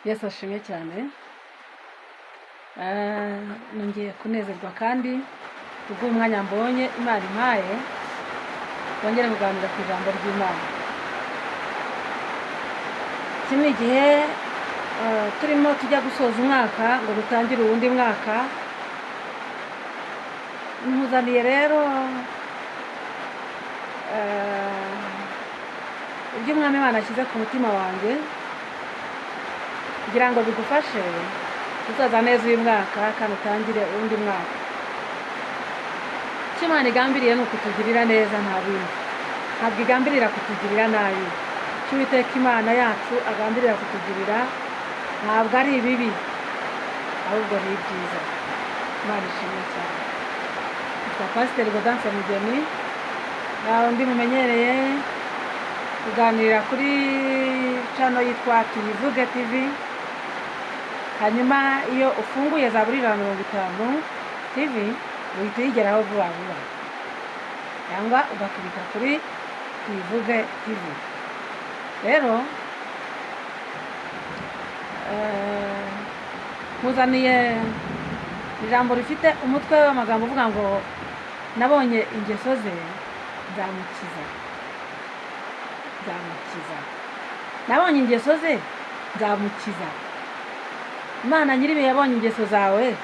Yesu ashimwe cyane. Nongeye kunezerwa kandi kubw'umwanya mbonye Imana impaye twongere kuganira ku ijambo ry'Imana. Iki ni igihe turimo tujya gusoza umwaka ngo dutangire uwundi mwaka. Nkuzaniye rero ibyo Umwami Imana ashyize ku mutima wanjye kugira ngo bigufashe gusoza neza uyu mwaka kandi utangire uwundi mwaka. Icyo Imana igambiriye ni ukutugirira neza, nta bindi. Ntabwo igambirira kutugirira nabi. Icyo Uwiteka Imana yacu agambirira kutugirira ntabwo ari ibibi, ahubwo ni ibyiza. Imana ishimwe cyane. Nitwa Pasiteri Gaudence Mugeni, undi mumenyereye kuganira kuri channel yitwa Tuyivuge TV. Hanyuma iyo ufunguye Zaburi 150 TV uhita uyigeraho vuba vuba, cyangwa ugakirika kuri Tuyivuge TV. Rero nkuzaniye ijambo rifite umutwe w'amagambo uvuga ngo nabonye ingeso ze nzamukiza. Nzamukiza. Nabonye ingeso ze nzamukiza. Imana nyir'ibihe yabonye ingeso zawe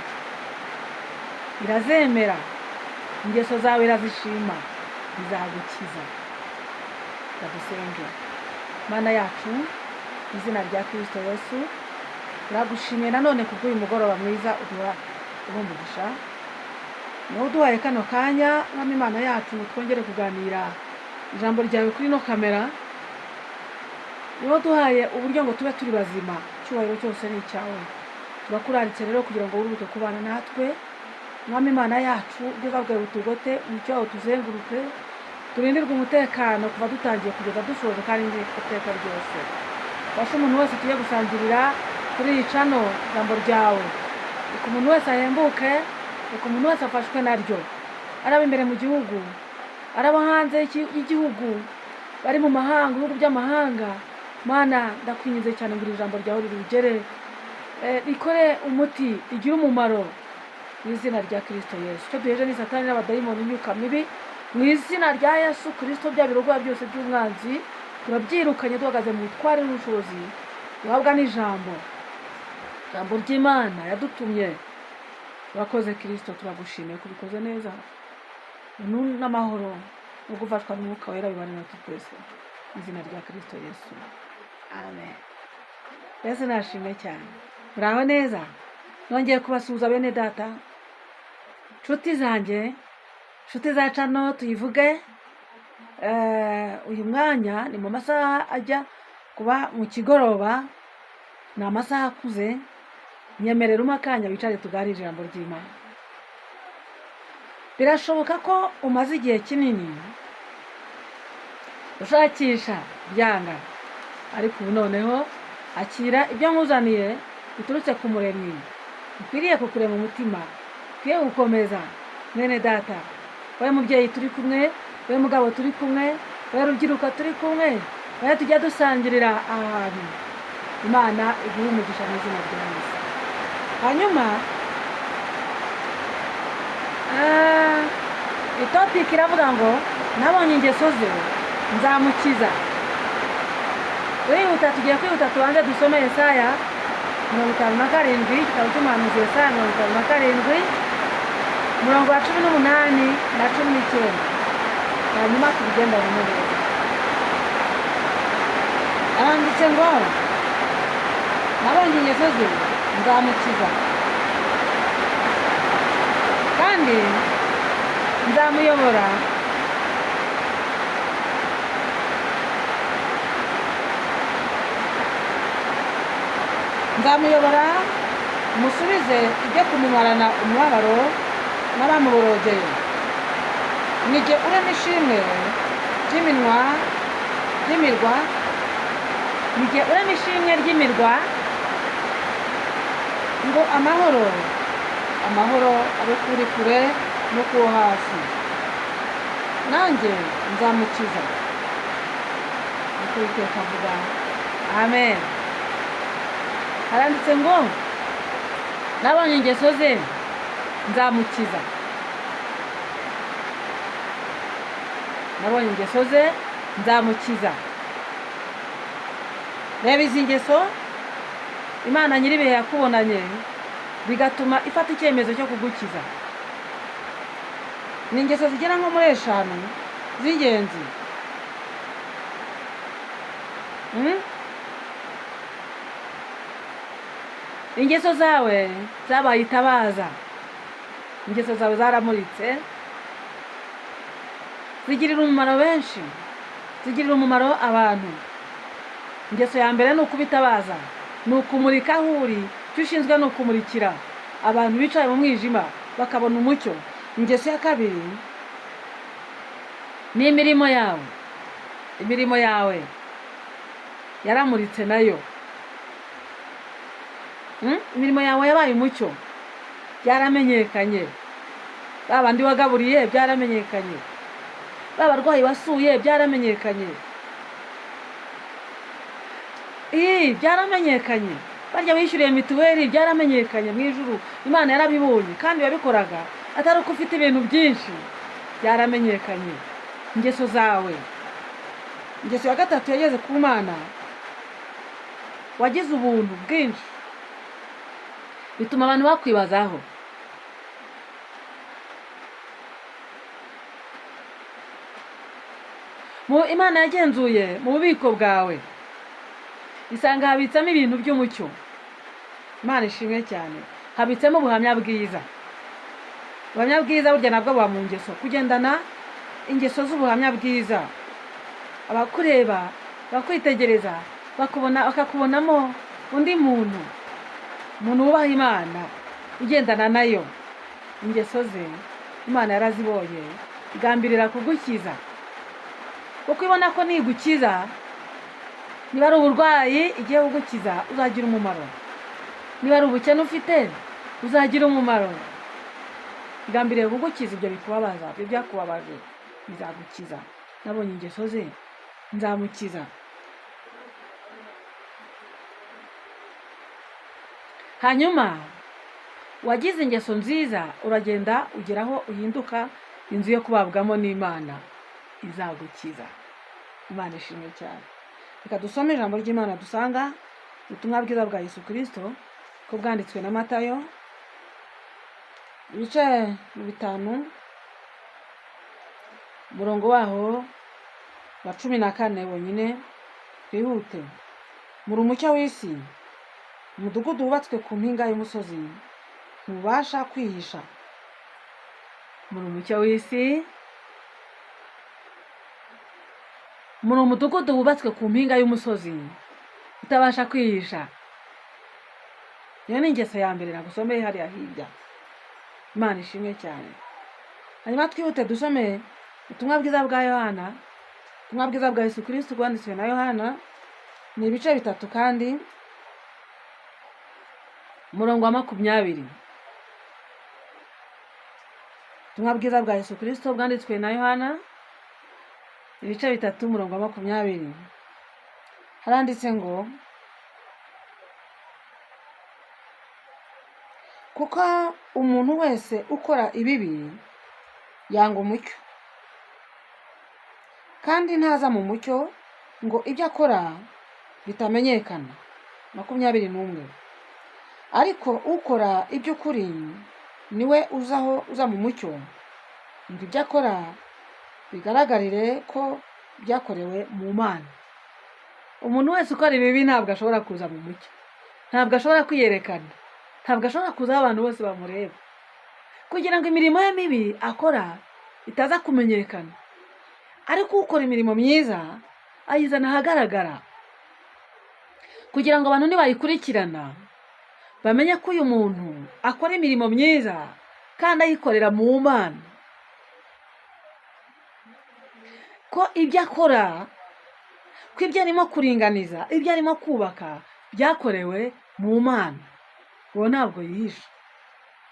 irazemera, ingeso zawe irazishima, izagukiza. Reka dusenge. Mana yacu, mu izina rya Kristo Yesu, turagushimiye nanone kubw'uyu mugoroba mwiza uduha umugisha. Niwo uduhaye kano kanya, Mwami Imana yacu, ngo twongere kuganira ijambo ryawe kuri ino kamera. Niwo uduhaye uburyo ngo tube turi bazima. Icyubahiro cyose ni icyawe. Turakuraritse rero kugira ngo wururuke kubana natwe. Mwami Imana yacu, ubwiza bwawe butugote, umucyo wawe utuzenguruke, turindirwe umutekano kuva dutangiye kugeza dusoje kandi iteka ryose. Fasha umuntu wese tugiye gusangirira kuri iyi channel ijambo ryawe. Reka umuntu wese ahembuke, reka umuntu wese afashwe naryo. Ari abo imbere mu gihugu, ari abo hanze y'igihugu, bari mu mahanga, ibihugu by'amahanga. Mana, ndakwinginze cyane ngo iri jambo ryawe rirugere, rikore umuti, rigire umumaro mu izina rya Kristo Yesu. Icyo duheje ni Satani n'abadayimoni, imyuka mibi, mu izina rya Yesu Kristo. Bya birogwa byose by'umwanzi turabyirukanye duhagaze mu butware n'ubushobozi duhabwa n'ijambo, ijambo ry'Imana yadutumye. Urakoze Kristo, turagushimiye ko ubikoze neza. N'amahoro no gufashwa n'Umwuka Wera bibane natwe twese mu izina rya Kristo Yesu, amen. Yesu nashimwe cyane. Muraho neza? Nongeye kubasuhuza bene data, nshuti zanjye, nshuti za channel Tuyivuge. Uyu mwanya ni mu masaha ajya kuba mu kigoroba, ni amasaha akuze. Nyemerera umpe akanya wicare tuganire ijambo ry'Imana. Birashoboka ko umaze igihe kinini ushakisha byanga, ariko ubu noneho akira ibyo nkuzaniye biturutse ku Muremyi. Ukwiriye kukurema umutima, ukwiye gukomeza mwene data, wowe mubyeyi turi kumwe, wowe mugabo turi kumwe, wowe rubyiruko turi kumwe, wowe tujya dusangirira aha hantu. Imana iguhe umugisha mu izina rya Yesu. Hanyuma itopic iravuga ngo nabonye ingeso ze nzamukiza. Turihuta, tugiye kwihuta, tubanze dusome Yesaya 57, igitabo cy'umuhanuzi Yesaya 57, umurongo wa 18 na 19, hanyuma tubigendane neza. Aranditse ngo nabonye ingeso ze nzamukiza, kandi nzamuyobora nzamuyobora musubize ibyo kumumarana umubabaro n'abamuborogeye. Nijye urema ishimwe ry'iminwa ry'imirwa, nijye urema ishimwe ry'imirwa, ngo amahoro, amahoro abe kuri kure no kuwo hafi, nanjye nzamukiza, niko Uwiteka avuga, amen. Haranditse ngo nabonye ingeso ze nzamukiza. Nabonye ingeso ze nzamukiza. Reba izi ngeso Imana nyir'ibihe yakubonanye bigatuma ifata icyemezo cyo kugukiza. Ni ingeso zigera nko muri eshanu z'ingenzi. Ingeso zawe zabaye itabaza, ingeso zawe zaramuritse, zigirira umumaro benshi, zigirira umumaro abantu. Ingeso ya mbere ni ukubitabaza, ni ukumurika aho uri, icyo ushinzwe ni ukumurikira abantu bicaye mu mwijima bakabona umucyo. Ingeso ya kabiri ni imirimo yawe, imirimo yawe yaramuritse nayo. Imirimo yawe yabaye umucyo, byaramenyekanye. Ba bandi wagaburiye byaramenyekanye, ba barwayi wasuye byaramenyekanye, byaramenyekanye, barya wishyuriye mituweli byaramenyekanye mu ijuru, Imana yarabibonye kandi wabikoraga atari uko ufite ibintu byinshi, byaramenyekanye. Ingeso zawe. Ingeso ya gatatu yageze ku Mana, wagize ubuntu bwinshi bituma abantu bakwibazaho. Mu Imana yagenzuye mu bubiko bwawe isanga habitsemo ibintu by'umucyo. Imana ishimwe cyane, habitsemo ubuhamya bwiza. Ubuhamya bwiza burya nabwo buba mu ngeso, kugendana ingeso z'ubuhamya bwiza. Abakureba, abakwitegereza bakubona, bakakubonamo undi muntu, umuntu wubaha Imana, ugendana nayo. Ingeso ze Imana yarazibonye, igambirira kugukiza, kuko ibona ko nigukiza, niba ari uburwayi igiye kugukiza uzagira umumaro, niba ari ubukene ufite uzagira umumaro. Igambiriye kugukiza ibyo bikubabaza, ibyo byakubabaje bizagukiza. Nabonye ingeso ze nzamukiza. Hanyuma wagize ingeso nziza, uragenda ugera aho uhinduka inzu yo kubabwamo n'Imana izagukiza. Imana ishimwe cyane. Reka dusome ijambo ry'Imana dusanga ubutumwa bwiza bwa Yesu Kristo ko bwanditswe na Matayo, ibice 5, umurongo waho wa 14 wonyine, twihute. Muri umucyo w'isi, umudugudu wubatswe ku mpinga y'umusozi ntubasha kwihisha. Muri umucyo w'isi, muri umudugudu wubatswe ku mpinga y'umusozi utabasha kwihisha. Iyo ni ingeso ya mbere nagusomeye hariya hirya. Imana ishimwe cyane. Hanyuma twihute dusome ubutumwa bwiza bwa Yohana, ubutumwa bwiza bwa Yesu Kristo bwanditswe na Yohana, ni ibice 3 kandi umurongo wa 20. Ubutumwa bwiza bwa Yesu Kristo bwanditswe na Yohana, ibice 3, umurongo wa 20. Haranditse ngo kuko umuntu wese ukora ibibi yanga umucyo, kandi ntaza mu mucyo ngo ibyo akora bitamenyekana. 21. Ariko ukora iby'ukuri niwe uzaho uza mu mucyo, ngo ibyo akora bigaragarire ko byakorewe mu Mana. Umuntu wese ukora ibibi ntabwo ashobora kuza mu mucyo, ntabwo ashobora kwiyerekana, ntabwo ashobora kuza aho abantu bose bamureba, kugira ngo imirimo ye mibi akora itaza kumenyekana. Ariko ukora imirimo myiza ayizana ahagaragara, kugira ngo abantu nibayikurikirana bamenye ko uyu muntu akora imirimo myiza kandi ayikorera mu Mana, ko ibyo akora, ko ibyo arimo kuringaniza, ibyo arimo kubaka byakorewe mu Mana. Uwo ntabwo yihisha.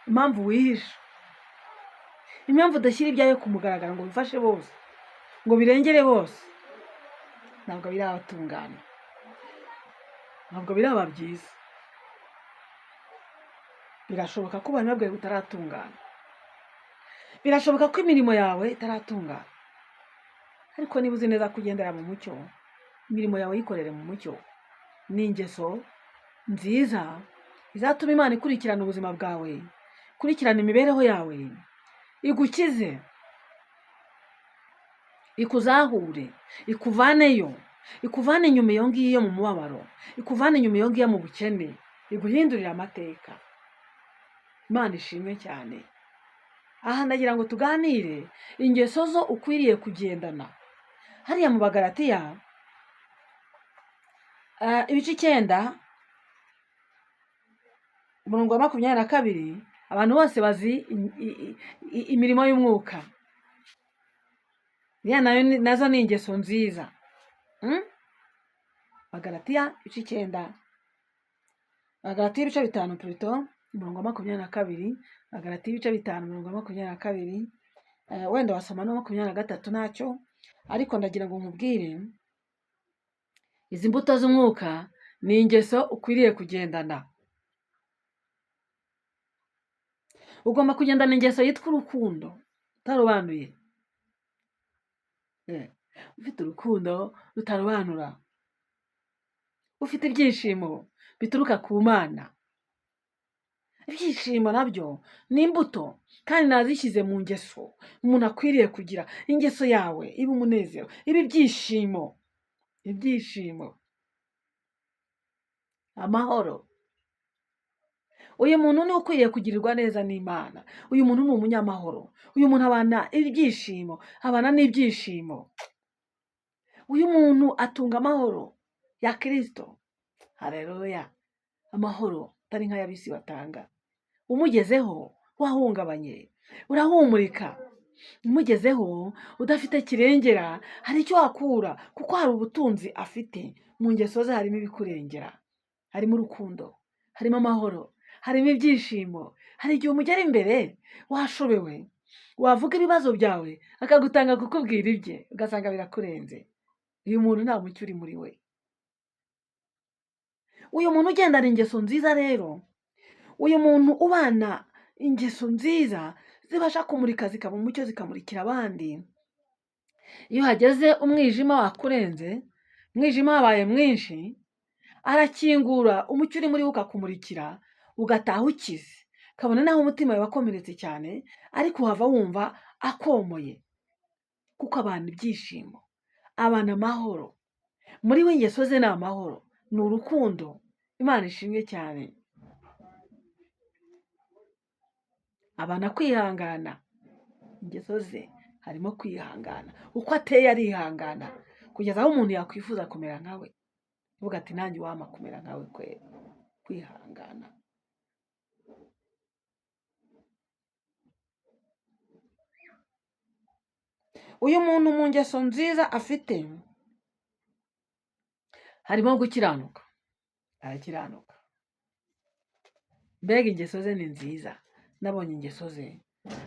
Impamvu wihisha, impamvu udashyira ibyawe ku mugaragaro ngo bifashe bose, ngo birengere bose, ntabwo birabatungana, ntabwo biraba byiza. Birashoboka ko ubuhamya bwawe butaratungana, birashoboka ko imirimo yawe itaratungana, ariko niba uzi neza ko ugendera mu mucyo, imirimo yawe yikorere mu mucyo. Ni ingeso nziza izatuma Imana ikurikirana ubuzima bwawe, ikurikirana imibereho yawe, igukize, ikuzahure, ikuvaneyo, ikuvane inyuma iyo ngiyo mu mubabaro, ikuvane inyuma iyo ngiyo mu bukene, iguhindurire amateka. Imana ishimwe cyane. Aha ndagira ngo tuganire ingeso zo ukwiriye kugendana. Hariya mu Bagalatiya ibice 9, umurongo wa 22, abantu bose bazi imirimo y'umwuka. Iriya nayo nazo ni ingeso nziza. Bagalatiya ibice 9, Bagalatiya ibice 5 plutôt, umurongo wa 22, Bagalatiya ibice 5, umurongo wa 22, wenda wasoma no 23 ntacyo, ariko ndagira ngo nkubwire izi mbuto z'umwuka ni ingeso ukwiriye kugendana. Ugomba kugendana ingeso yitwa urukundo utarobanuye. Ufite urukundo rutarobanura, ufite ibyishimo bituruka ku Mana. Ibyishimo nabyo ni imbuto, kandi nazishyize mu ngeso umuntu akwiriye kugira. Ingeso yawe iba umunezero, iba ibyishimo, ibyishimo, amahoro. Uyu muntu ni ukwiriye kugirirwa neza n'Imana. Uyu muntu ni umunyamahoro. Uyu muntu abana ibyishimo, abana n'ibyishimo. Uyu muntu atunga amahoro ya Kristo. Haleluya. Amahoro atari nk'ay'ab'isi batanga. Umugezeho wahungabanye, urahumurika. Umugezeho udafite kirengera, hari icyo wakura, kuko hari ubutunzi afite. Mu ngeso ze harimo ibikurengera, harimo urukundo, harimo amahoro, harimo ibyishimo. Hari igihe umugera imbere washobewe, wavuga ibibazo byawe akagutanga kukubwira ibye, ugasanga birakurenze. Uyu muntu nta mucyo uri muri we. Uyu muntu ugendana ingeso nziza rero, uyu muntu ubana ingeso nziza zibasha kumurika zikaba umucyo, zikamurikira abandi. Iyo hageze umwijima wakurenze, umwijima wabaye mwinshi, arakingura umucyo uri muri we ukakumurikira, ugataha ukize. Kabone naho umutima wawe wakomeretse cyane, ariko uhava wumva akomoye, kuko abana ibyishimo, abana amahoro. Muri we ingeso ze ni amahoro, ni urukundo. Imana ishimwe cyane. Abana kwihangana, ingeso ze harimo kwihangana. Uko ateye arihangana, kugeza aho umuntu yakwifuza kumera nkawe, uvuga ati nanjye wampa kumera nkawe kwe. Kwihangana. Uyu muntu mu ngeso nziza afite harimo gukiranuka, arakiranuka. Mbega ingeso ze ni nziza, nabonye ingeso ze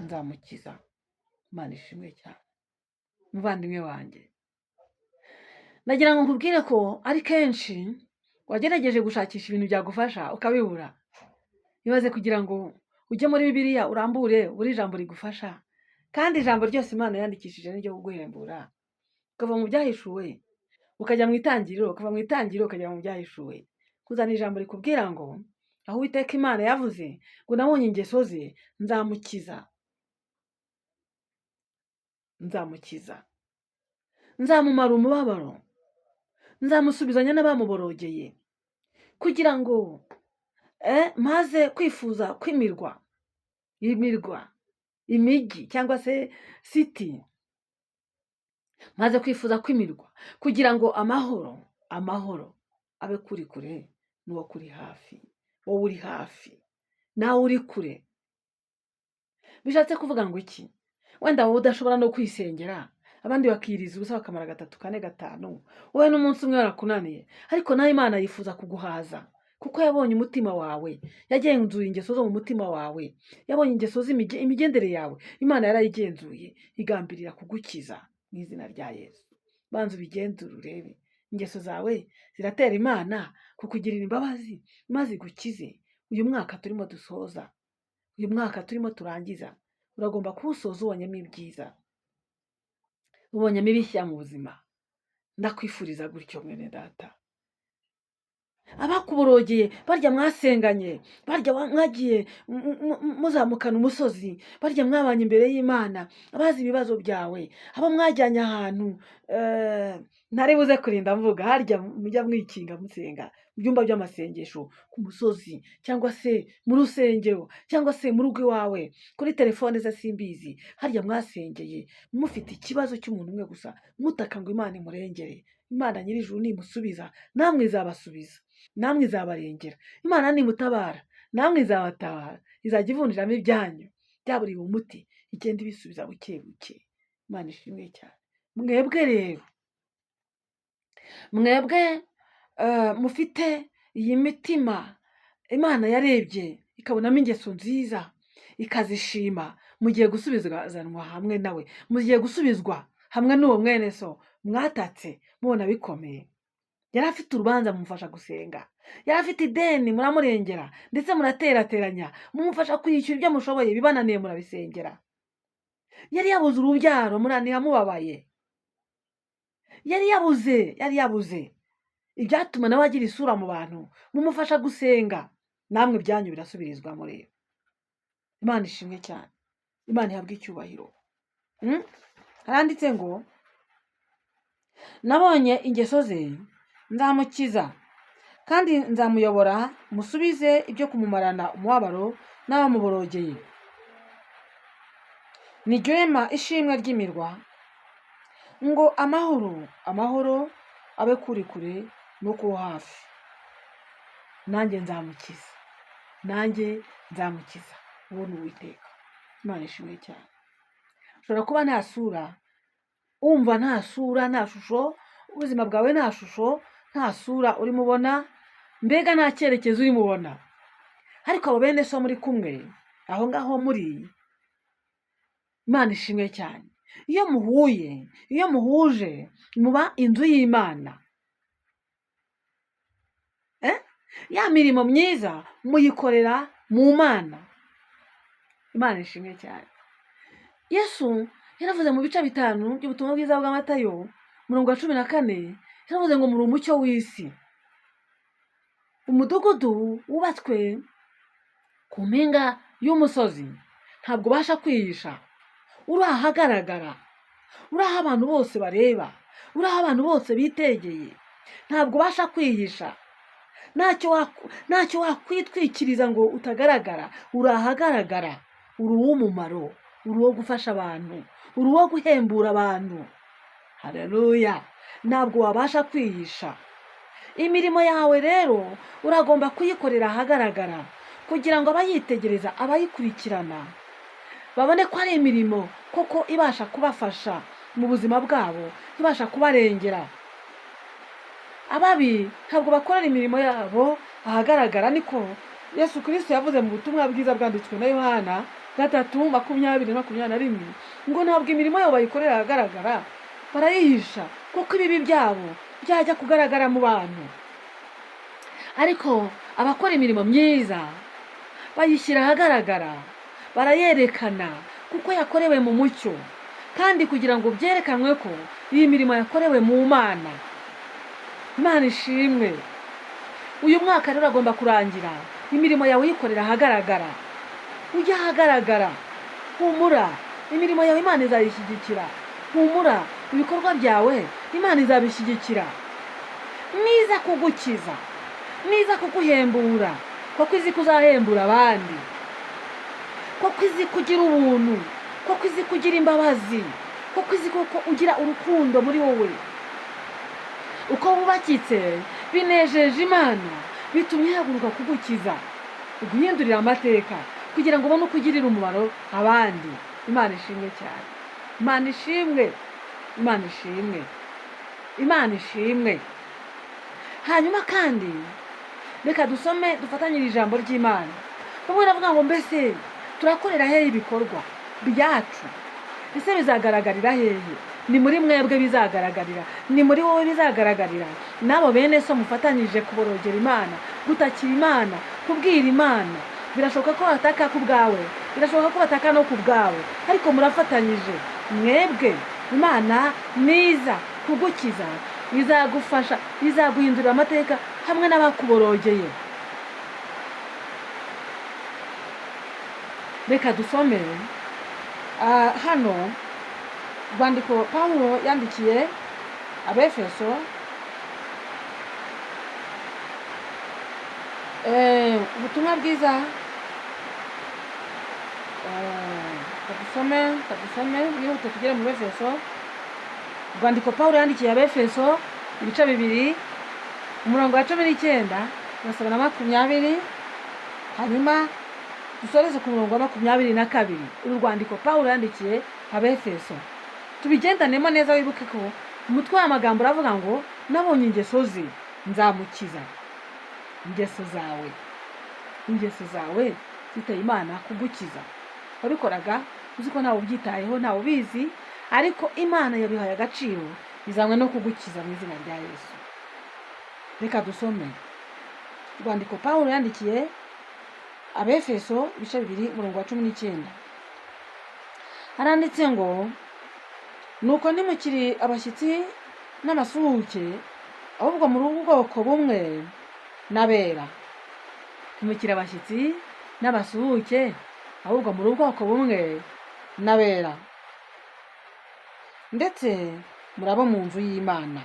nzamukiza. Imana ishimwe cyane. Muvandimwe wanjye, ndagira ngo nkubwire ko ari kenshi wagerageje gushakisha ibintu byagufasha ukabibura. Ibaze kugira ngo ujye muri Bibiliya urambure buri jambo rigufasha, kandi ijambo ryose Imana yandikishije niryo kuguhembura. Ukava mu byahishuwe ukajya mu itangiriro, ukava mu itangiriro ukajya mu byahishuwe, kuzana ijambo rikubwira ngo aho Uwiteka Imana yavuze ngo nabonye ingeso ze nzamukiza, nzamukiza, nzamumara umubabaro, nzamusubizanya n'abamuborogeye, kugira ngo maze kwifuza kwimirwa, imirwa, imijyi cyangwa se city, maze kwifuza kwimirwa, kugira ngo amahoro, amahoro abe kuri kure n'uwo kuri hafi, wowe uri hafi nawe uri kure. Bishatse kuvuga ngo iki? Wenda wowe udashobora no kwisengera, abandi bakiriza ubusa bakamara 3 4 5, wowe n'umunsi umwe warakunaniye, ariko nawe Imana yifuza kuguhaza, kuko yabonye umutima wawe, yagenzuye ingeso zo mu mutima wawe, yabonye ingeso imigendere yawe, Imana yarayigenzuye, igambirira kugukiza mu izina rya Yesu. Banza ubigenzure urebe ingeso zawe ziratera Imana kukugirira imbabazi maze igukize. Uyu mwaka turimo dusoza, uyu mwaka turimo turangiza, uragomba kuwusoza ubonyemo ibyiza, ubonyemo ibishya mu buzima. Ndakwifuriza gutyo, mwene data. Abakuborogeye, barya mwasenganye, barya mwagiye muzamukana umusozi, barya mwabanye imbere y'Imana, abazi ibibazo byawe, abo mwajyanye ahantu ntari buze kurinda mvuga, harya mujya mwikinga musenga mu byumba by'amasengesho ku musozi, cyangwa se mu rusengero, cyangwa se mu rugo iwawe, kuri telefone ze, simbizi, harya mwasengeye mufite ikibazo cy'umuntu umwe gusa, mutaka ngo Imana imurengere. Imana nyir'ijuru nimusubiza, namwe izabasubiza, namwe izabarengera. Imana nimutabara, namwe izabatabara. Izajya ivunjiramo ibyanyu byaburiwe umuti, igenda ibisubiza buke buke. Imana ishimwe cyane. Mwebwe rero, mwebwe mufite iyi mitima Imana yarebye ikabonamo ingeso nziza ikazishima, mugiye gusubizanwa hamwe nawe, mugiye gusubizwa hamwe n'uwo mwene so mwatatse mubona bikomeye. Yari afite urubanza, mumufasha gusenga. Yari afite ideni, muramurengera, ndetse muraterateranya mumufasha kwishyura ibyo mushoboye, bibananiye murabisengera. Yari yabuze urubyaro, muraniha mubabaye. Yari yabuze ibyatuma nawe agira isura mu bantu, mumufasha gusenga. Namwe ibyanyu birasubirizwamo rero. Imana ishimwe cyane, Imana ihabwe icyubahiro. Haranditse ngo: "Nabonye ingeso ze, nzamukiza, kandi nzamuyobora musubize ibyo kumumarana umubabaro n'abamuborogeye. Niryo ishimwe ry'imirwa, ngo amahoro, amahoro abe kuri kure no ku hafi. Nanjye nzamukiza, nanjye nzamukiza." Uwo ni Uwiteka. Imana ishimwe cyane. Ushobora kuba nta sura wumva, nta sura, nta shusho, ubuzima bwawe nta shusho, nta sura urimo ubona, mbega nta cyerekezo urimo ubona. Ariko abo bene so muri kumwe aho ngaho muri, Imana ishimwe cyane, iyo muhuye, iyo muhuje, muba inzu y'Imana. Eh? Ya mirimo myiza muyikorera mu Mana. Imana ishimwe cyane. Yesu yaravuze mu bice 5 by'ubutumwa bwiza bwa Matayo, umurongo wa 14, yaravuze ngo: "Muri umucyo w'isi. Umudugudu wubatswe ku mpinga y'umusozi ntabwo ubasha kwihisha. Uri ahagaragara, uri aho abantu bose bareba, uri aho abantu bose bitegeye, ntabwo ubasha kwihisha. Ntacyo wakwitwikiriza ngo utagaragara. Uri ahagaragara, uri uw'umumaro, uri uwo gufasha abantu, uri uwo guhembura abantu. Hareruya! Ntabwo wabasha kwihisha. Imirimo yawe rero uragomba kuyikorera ahagaragara, kugira ngo abayitegereza, abayikurikirana babone ko ari imirimo koko ibasha kubafasha mu buzima bwabo, ibasha kubarengera. Ababi ntabwo bakorera imirimo yabo ahagaragara, niko Yesu Kirisito yavuze mu butumwa bwiza bwanditswe na Yohana 3:20-21, ngo ntabwo imirimo yabo bayikorera ahagaragara, barayihisha kuko ibibi byabo byajya kugaragara mu bantu. Ariko abakora imirimo myiza bayishyira ahagaragara, barayerekana kuko yakorewe mu mucyo, kandi kugira ngo byerekanwe ko iyi mirimo yakorewe mu Mana. Imana ishimwe. Uyu mwaka rero agomba kurangira imirimo yawe uyikorera ahagaragara, ujya ahagaragara. Humura, imirimo yawe Imana izayishyigikira. Humura, ibikorwa byawe Imana izabishyigikira. Niza kugukiza, niza kuguhembura, kuko izi ko uzahembura abandi, kuko izi kugira ubuntu, kuko izi kugira imbabazi, kuko izi kuko ugira urukundo muri wowe. Uko wubakitse binejeje Imana, bitumye ihaguruka kugukiza, uguhindurira amateka, kugira ngo ubone uko ugirira umumaro abandi. Imana ishimwe cyane. Imana ishimwe, Imana ishimwe, Imana ishimwe. Hanyuma kandi reka dusome dufatanyire ijambo ry'Imana. Bamwe baravuga ngo: "Mbese turakorera hehe ibikorwa byacu? Ese bizagaragarira hehe?" Ni muri mwebwe bizagaragarira, ni muri wowe bizagaragarira, n'abo bene so mufatanyije kuborogera Imana, gutakira Imana. Kubwira Imana. Birashoboka ko bataka ku bwawe, birashoboka ko bataka no ku bwawe, ariko murafatanyije mwebwe. Imana niza kugukiza, izagufasha, izaguhindurira amateka hamwe n'abakuborogeye. Reka dusome hano rwandiko Pawulo yandikiye Abefeso. Ubutumwa bwiza, kadusome, kadusome mwihute tugere mu Befeso. Urwandiko Pawulo yandikiye Abefeso, ibice 2, umurongo wa 19 turasaba na 20, hanyuma dusoreze ku murongo wa 22. Uru rwandiko Pawulo yandikiye Abefeso tubigendanemo neza. Wibuke ko umutwe w'amagambo uravuga ngo nabonye ingeso ze nzamukiza. Ingeso zawe, ingeso zawe ziteye Imana kugukiza. Wabikoraga uzi ko ntawe ubyitayeho, ntawe ubizi, ariko Imana yabihaye agaciro, izanywe no kugukiza mu izina rya Yesu. Reka dusome urwandiko Pawulo yandikiye Abefeso, ibice 2, umurongo wa 19. Haranditse ngo: nuko ntimukiri abashyitsi n'abasuhuke, ahubwo muri ubwoko bumwe n'abera. Ntimukiri abashyitsi n'abasuhuke, ahubwo muri ubwoko bumwe n'abera, ndetse muri abo mu nzu y'Imana.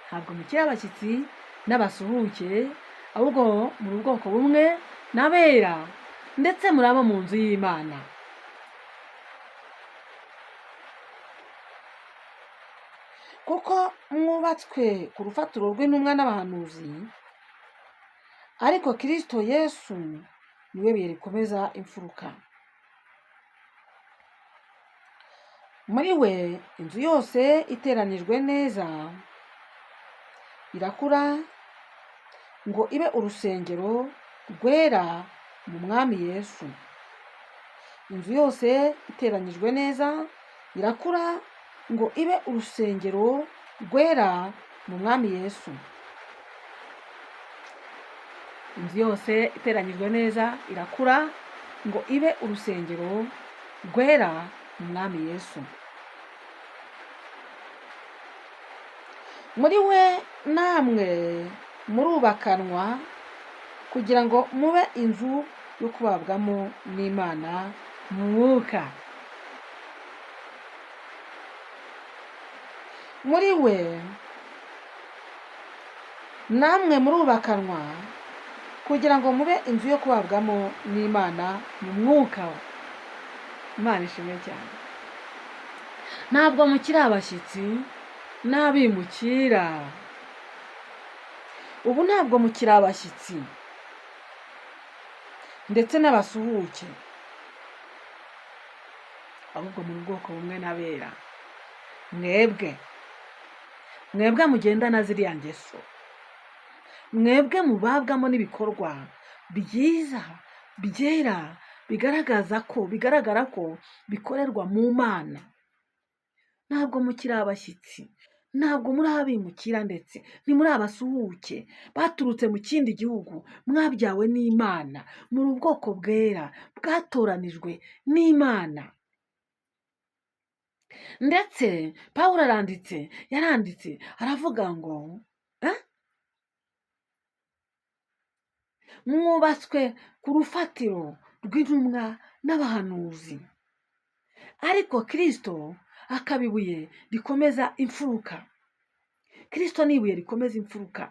Ntabwo mukiri abashyitsi n'abasuhuke, ahubwo muri ubwoko bumwe n'abera, ndetse muri abo mu nzu y'Imana. Kuko mwubatswe ku rufatiro rw'intumwa n'abahanuzi, ariko Kristo Yesu niwe buye rikomeza imfuruka. Muri we inzu yose iteranijwe neza irakura ngo ibe urusengero rwera mu Mwami Yesu. Inzu yose iteranyijwe neza irakura ngo ibe urusengero rwera mu Mwami Yesu. Inzu yose iteranyijwe neza irakura ngo ibe urusengero rwera mu Mwami Yesu. Muri we namwe murubakanwa kugira ngo mube inzu yo kubabwamo n'Imana mu mwuka. Muri we namwe murubakanwa kugira ngo mube inzu yo kubabwamo n'Imana mu mwuka. Imana ishimwe cyane. Ntabwo mukiri abashyitsi n'abimukira. Ubu ntabwo mukiri abashyitsi ndetse n'abasuhuke, ahubwo muri ubwoko bumwe n'abera. Mwebwe, mwebwe mugendana ziriya ngeso, mwebwe mubabwamo n'ibikorwa byiza byera, bigaragaza ko, bigaragara ko bikorerwa mu Mana. Ntabwo mukiri abashyitsi, ntabwo muri abimukira, ndetse ntimuri abasuhuke baturutse mu kindi gihugu. Mwabyawe n'Imana, muri ubwoko bwera bwatoranijwe n'Imana. Ndetse Pawulo aranditse, yaranditse aravuga ngo mwubatswe ku rufatiro rw'intumwa n'abahanuzi, ariko Kristo akaba ibuye rikomeza imfuruka. Kristo ni ibuye rikomeza imfuruka.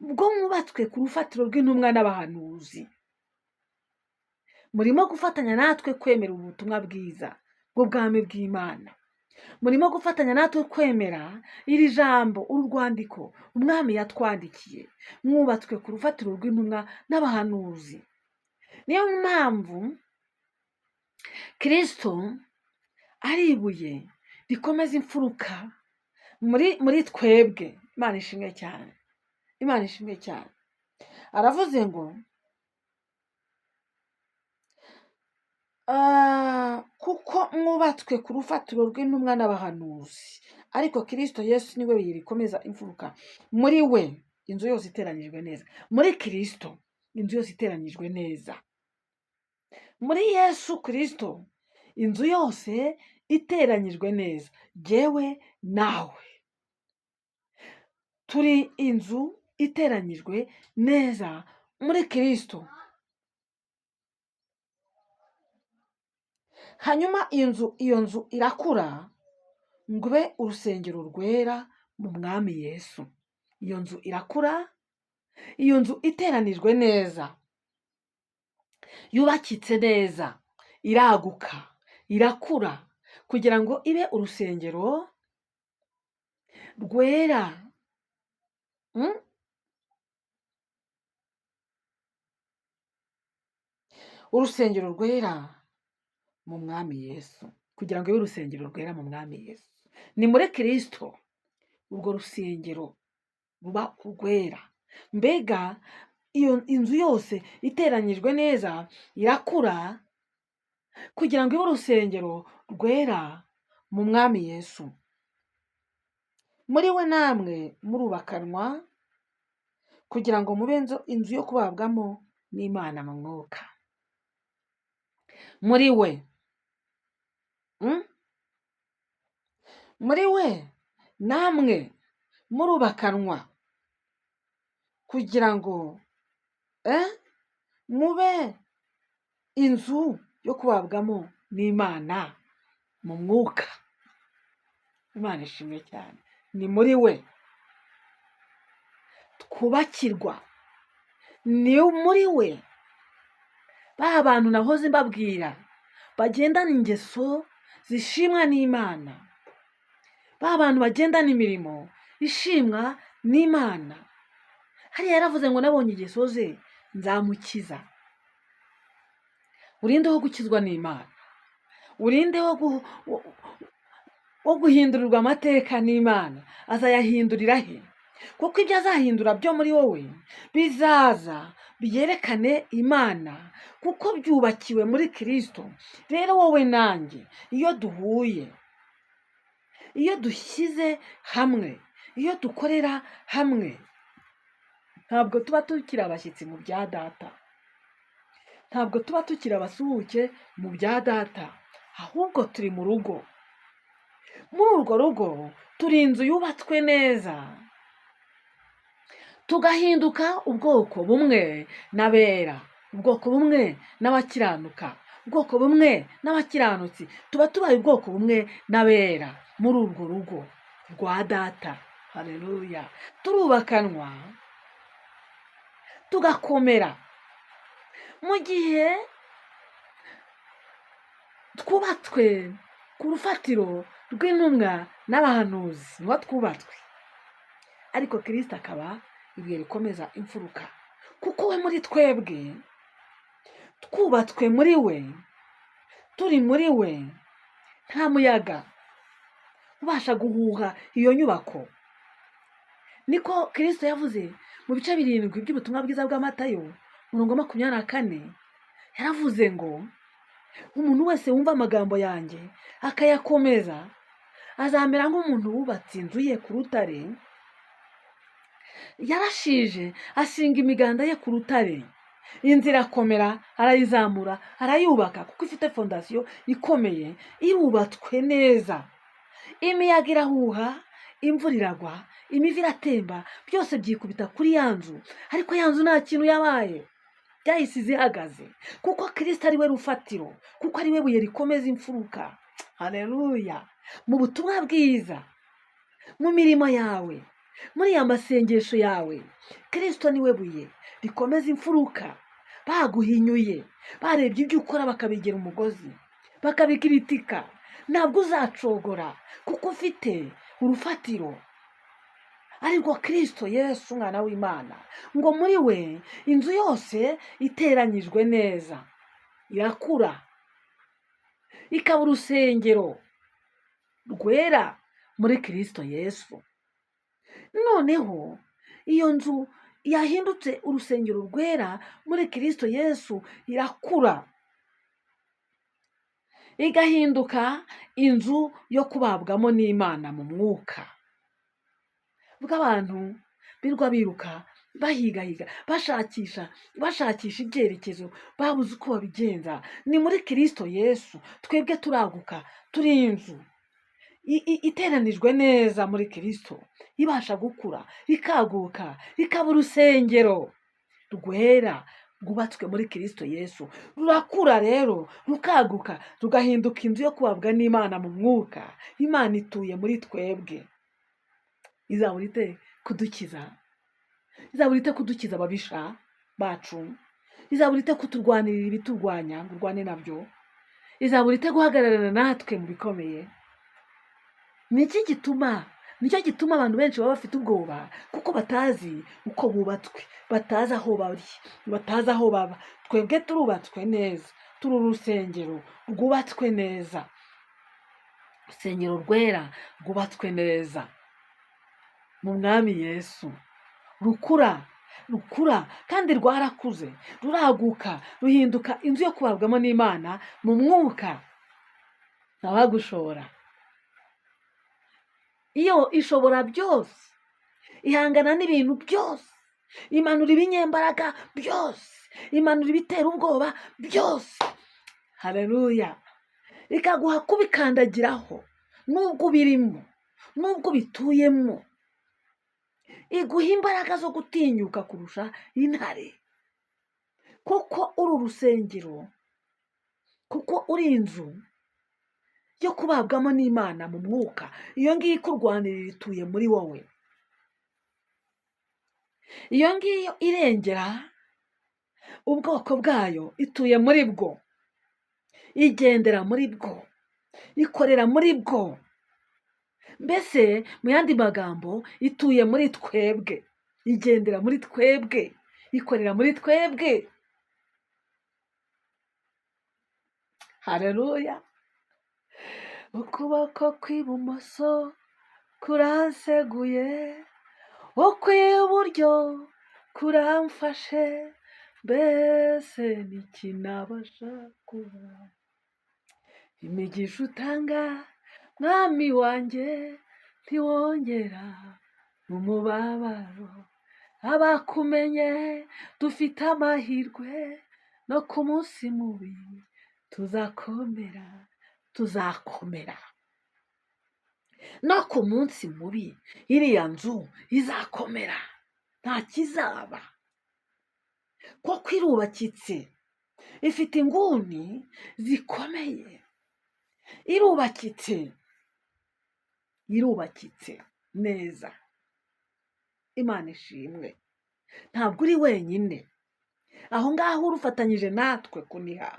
Ubwo mwubatswe ku rufatiro rw'intumwa n'abahanuzi, murimo gufatanya natwe kwemera ubutumwa bwiza bw'ubwami bw'Imana. Murimo gufatanya natwe kwemera iri jambo, uru rwandiko umwami yatwandikiye. Mwubatswe ku rufatiro rw'intumwa n'abahanuzi. Niyo mpamvu Kristo ari ibuye rikomeza imfuruka muri twebwe. Imana ishimwe cyane, Imana ishimwe cyane. Aravuze ngo kuko mwubatswe ku rufatiro rw'intumwa n'abahanuzi, ariko Kristo Yesu niwe buye rikomeza imfuruka. Muri we inzu yose iteranyijwe neza. Muri Kristo Inzu yose iteranyijwe neza muri Yesu Kirisito, inzu yose iteranyijwe neza. Jyewe nawe turi inzu iteranyijwe neza muri Kirisito. Hanyuma iyo nzu irakura ngo ibe urusengero rwera mu Mwami Yesu. Iyo nzu irakura, iyo nzu iteranijwe neza, yubakitse neza, iraguka, irakura kugira ngo ibe urusengero rwera. Urusengero rwera mu Mwami Yesu, kugira ngo ibe urusengero rwera mu Mwami Yesu. Ni muri Kirisito urwo rusengero ruba urwera. Mbega iyo inzu yose iteranyijwe neza irakura kugira ngo ibe urusengero rwera mu Mwami Yesu. Muri we namwe murubakanwa kugira ngo mube inzu yo kubabwamo n'Imana mu mwuka. Muri we. Muri we namwe murubakanwa kugira ngo mube inzu yo kubabwamo n'Imana mu mwuka. Imana ishimwe cyane. Ni muri we twubakirwa, ni muri we ba bantu nahoze mbabwira bagendana ingeso zishimwa n'Imana, ba bantu bagendana imirimo ishimwa n'Imana. Hariya yaravuze ngo nabonye ingeso ze nzamukiza. Urinde wo gukizwa n'Imana, urinde wo guhindurirwa amateka n'Imana. Azayahindurira he? Kuko ibyo azahindura byo muri wowe bizaza byerekane Imana, kuko byubakiwe muri Kirisito. Rero wowe nanjye iyo duhuye, iyo dushyize hamwe, iyo dukorera hamwe, ntabwo tuba tukiri abashyitsi mu bya data, ntabwo tuba tukiri abasuhuke mu bya data, ahubwo turi mu rugo. Muri urwo rugo turi inzu yubatswe neza, tugahinduka ubwoko bumwe n'abera, ubwoko bumwe n'abakiranuka, ubwoko bumwe n'abakiranutsi. Tuba tubaye ubwoko bumwe n'abera muri urwo rugo rwa data. Haleluya. Turubakanwa tugakomera mu gihe twubatswe ku rufatiro rw'intumwa n'abahanuzi, niho twubatswe. Ariko Kirisito akaba ibuye rikomeza imfuruka, kuko we muri twebwe twubatswe muri we, turi muri we, nta muyaga ubasha guhuha iyo nyubako. Niko Kirisito yavuze mu bice 7 by'ubutumwa bwiza bwa Matayo umurongo 24, yaravuze ngo umuntu wese wumva amagambo yanjye akayakomeza azamera nk'umuntu wubatse inzu ye ku rutare, yarashije ashinga imiganda ye ku rutare, inzu irakomera, arayizamura, arayubaka, kuko ifite fondasiyo ikomeye, irubatswe neza. Imiyaga irahuha, imvura iragwa, imivu iratemba, byose byikubita kuri ya nzu, ariko ya nzu nta kintu yabaye, byahise ihagaze, kuko Kirisito ari we rufatiro, kuko ari we buye rikomeza imfuruka. Haleluya. Mu butumwa bwiza, mu mirimo yawe, muri ya masengesho yawe, Kirisito ni we buye rikomeza imfuruka. Baguhinyuye, barebye ibyo ukora bakabigira umugozi, bakabikiritika, ntabwo uzacogora, kuko ufite urufatiro arirwo Kirisito Yesu umwana w'Imana. Ngo muri we inzu yose iteranyijwe neza irakura, ikaba urusengero rwera muri Kirisito Yesu. Noneho iyo nzu yahindutse urusengero rwera muri Kirisito Yesu irakura, igahinduka inzu yo kubabwamo n'Imana mu mwuka. Bw'abantu birwa biruka Bahigahiga, bashakisha, bashakisha ibyerekezo, babuze uko babigenza. Ni muri Kirisito Yesu twebwe turaguka, turi inzu iteranijwe neza muri Kirisito, ibasha gukura, ikaguka, ikaba urusengero rwera rwubatswe muri Kirisito Yesu. Rurakura rero, rukaguka, rugahinduka inzu yo kubabwa n'Imana mu mwuka. Imana ituye muri twebwe. Izabura ite kudukiza? Izabura ite kudukiza ababisha bacu? Izabura ite kuturwanirira ibiturwanya ngo urwane nabyo? Izabura ite guhagararana natwe mu bikomeye? Ni iki gituma, nicyo gituma abantu benshi baba bafite ubwoba, kuko batazi uko bubatswe, batazi aho bari, batazi aho baba. Twebwe turubatswe neza, turi urusengero rwubatswe neza, urusengero rwera rwubatswe neza mu Mwami Yesu, rukura, rukura kandi rwarakuze, ruraguka, ruhinduka inzu yo kubabwamo n'Imana mu mwuka. Ntawagushobora. Iyo ishobora byose, ihangana n'ibintu byose, imanura ibinyembaraga byose, imanura ibitera ubwoba byose. Haleluya! Ikaguha kubikandagiraho nubwo ubirimo, nubwo ubituyemo. Iguha imbaraga zo gutinyuka kurusha intare, kuko uri urusengero, kuko uri inzu yo kubabwamo n'Imana mu mwuka. Iyo ngiyo ikurwanirira ituye muri wowe, iyo ngiyo irengera ubwoko bwayo ituye muri bwo, igendera muri bwo, ikorera muri bwo. Mbese mu yandi magambo, ituye muri twebwe, igendera muri twebwe, ikorera muri twebwe. Haleluya! Ukuboko kw'ibumoso kuranseguye, ukw'iburyo kuramfashe, mbese niki nabasha kuba? Imigisha utanga Mwami wanjye ntiwongera umubabaro. Abakumenye dufite amahirwe, no ku munsi mubi tuzakomera, tuzakomera. No ku munsi mubi iriya nzu izakomera, nta kizaba, kuko irubakitse, ifite inguni zikomeye, irubakitse, irubakitse neza. Imana ishimwe, ntabwo uri wenyine aho ngaho, urufatanyije natwe kuniha.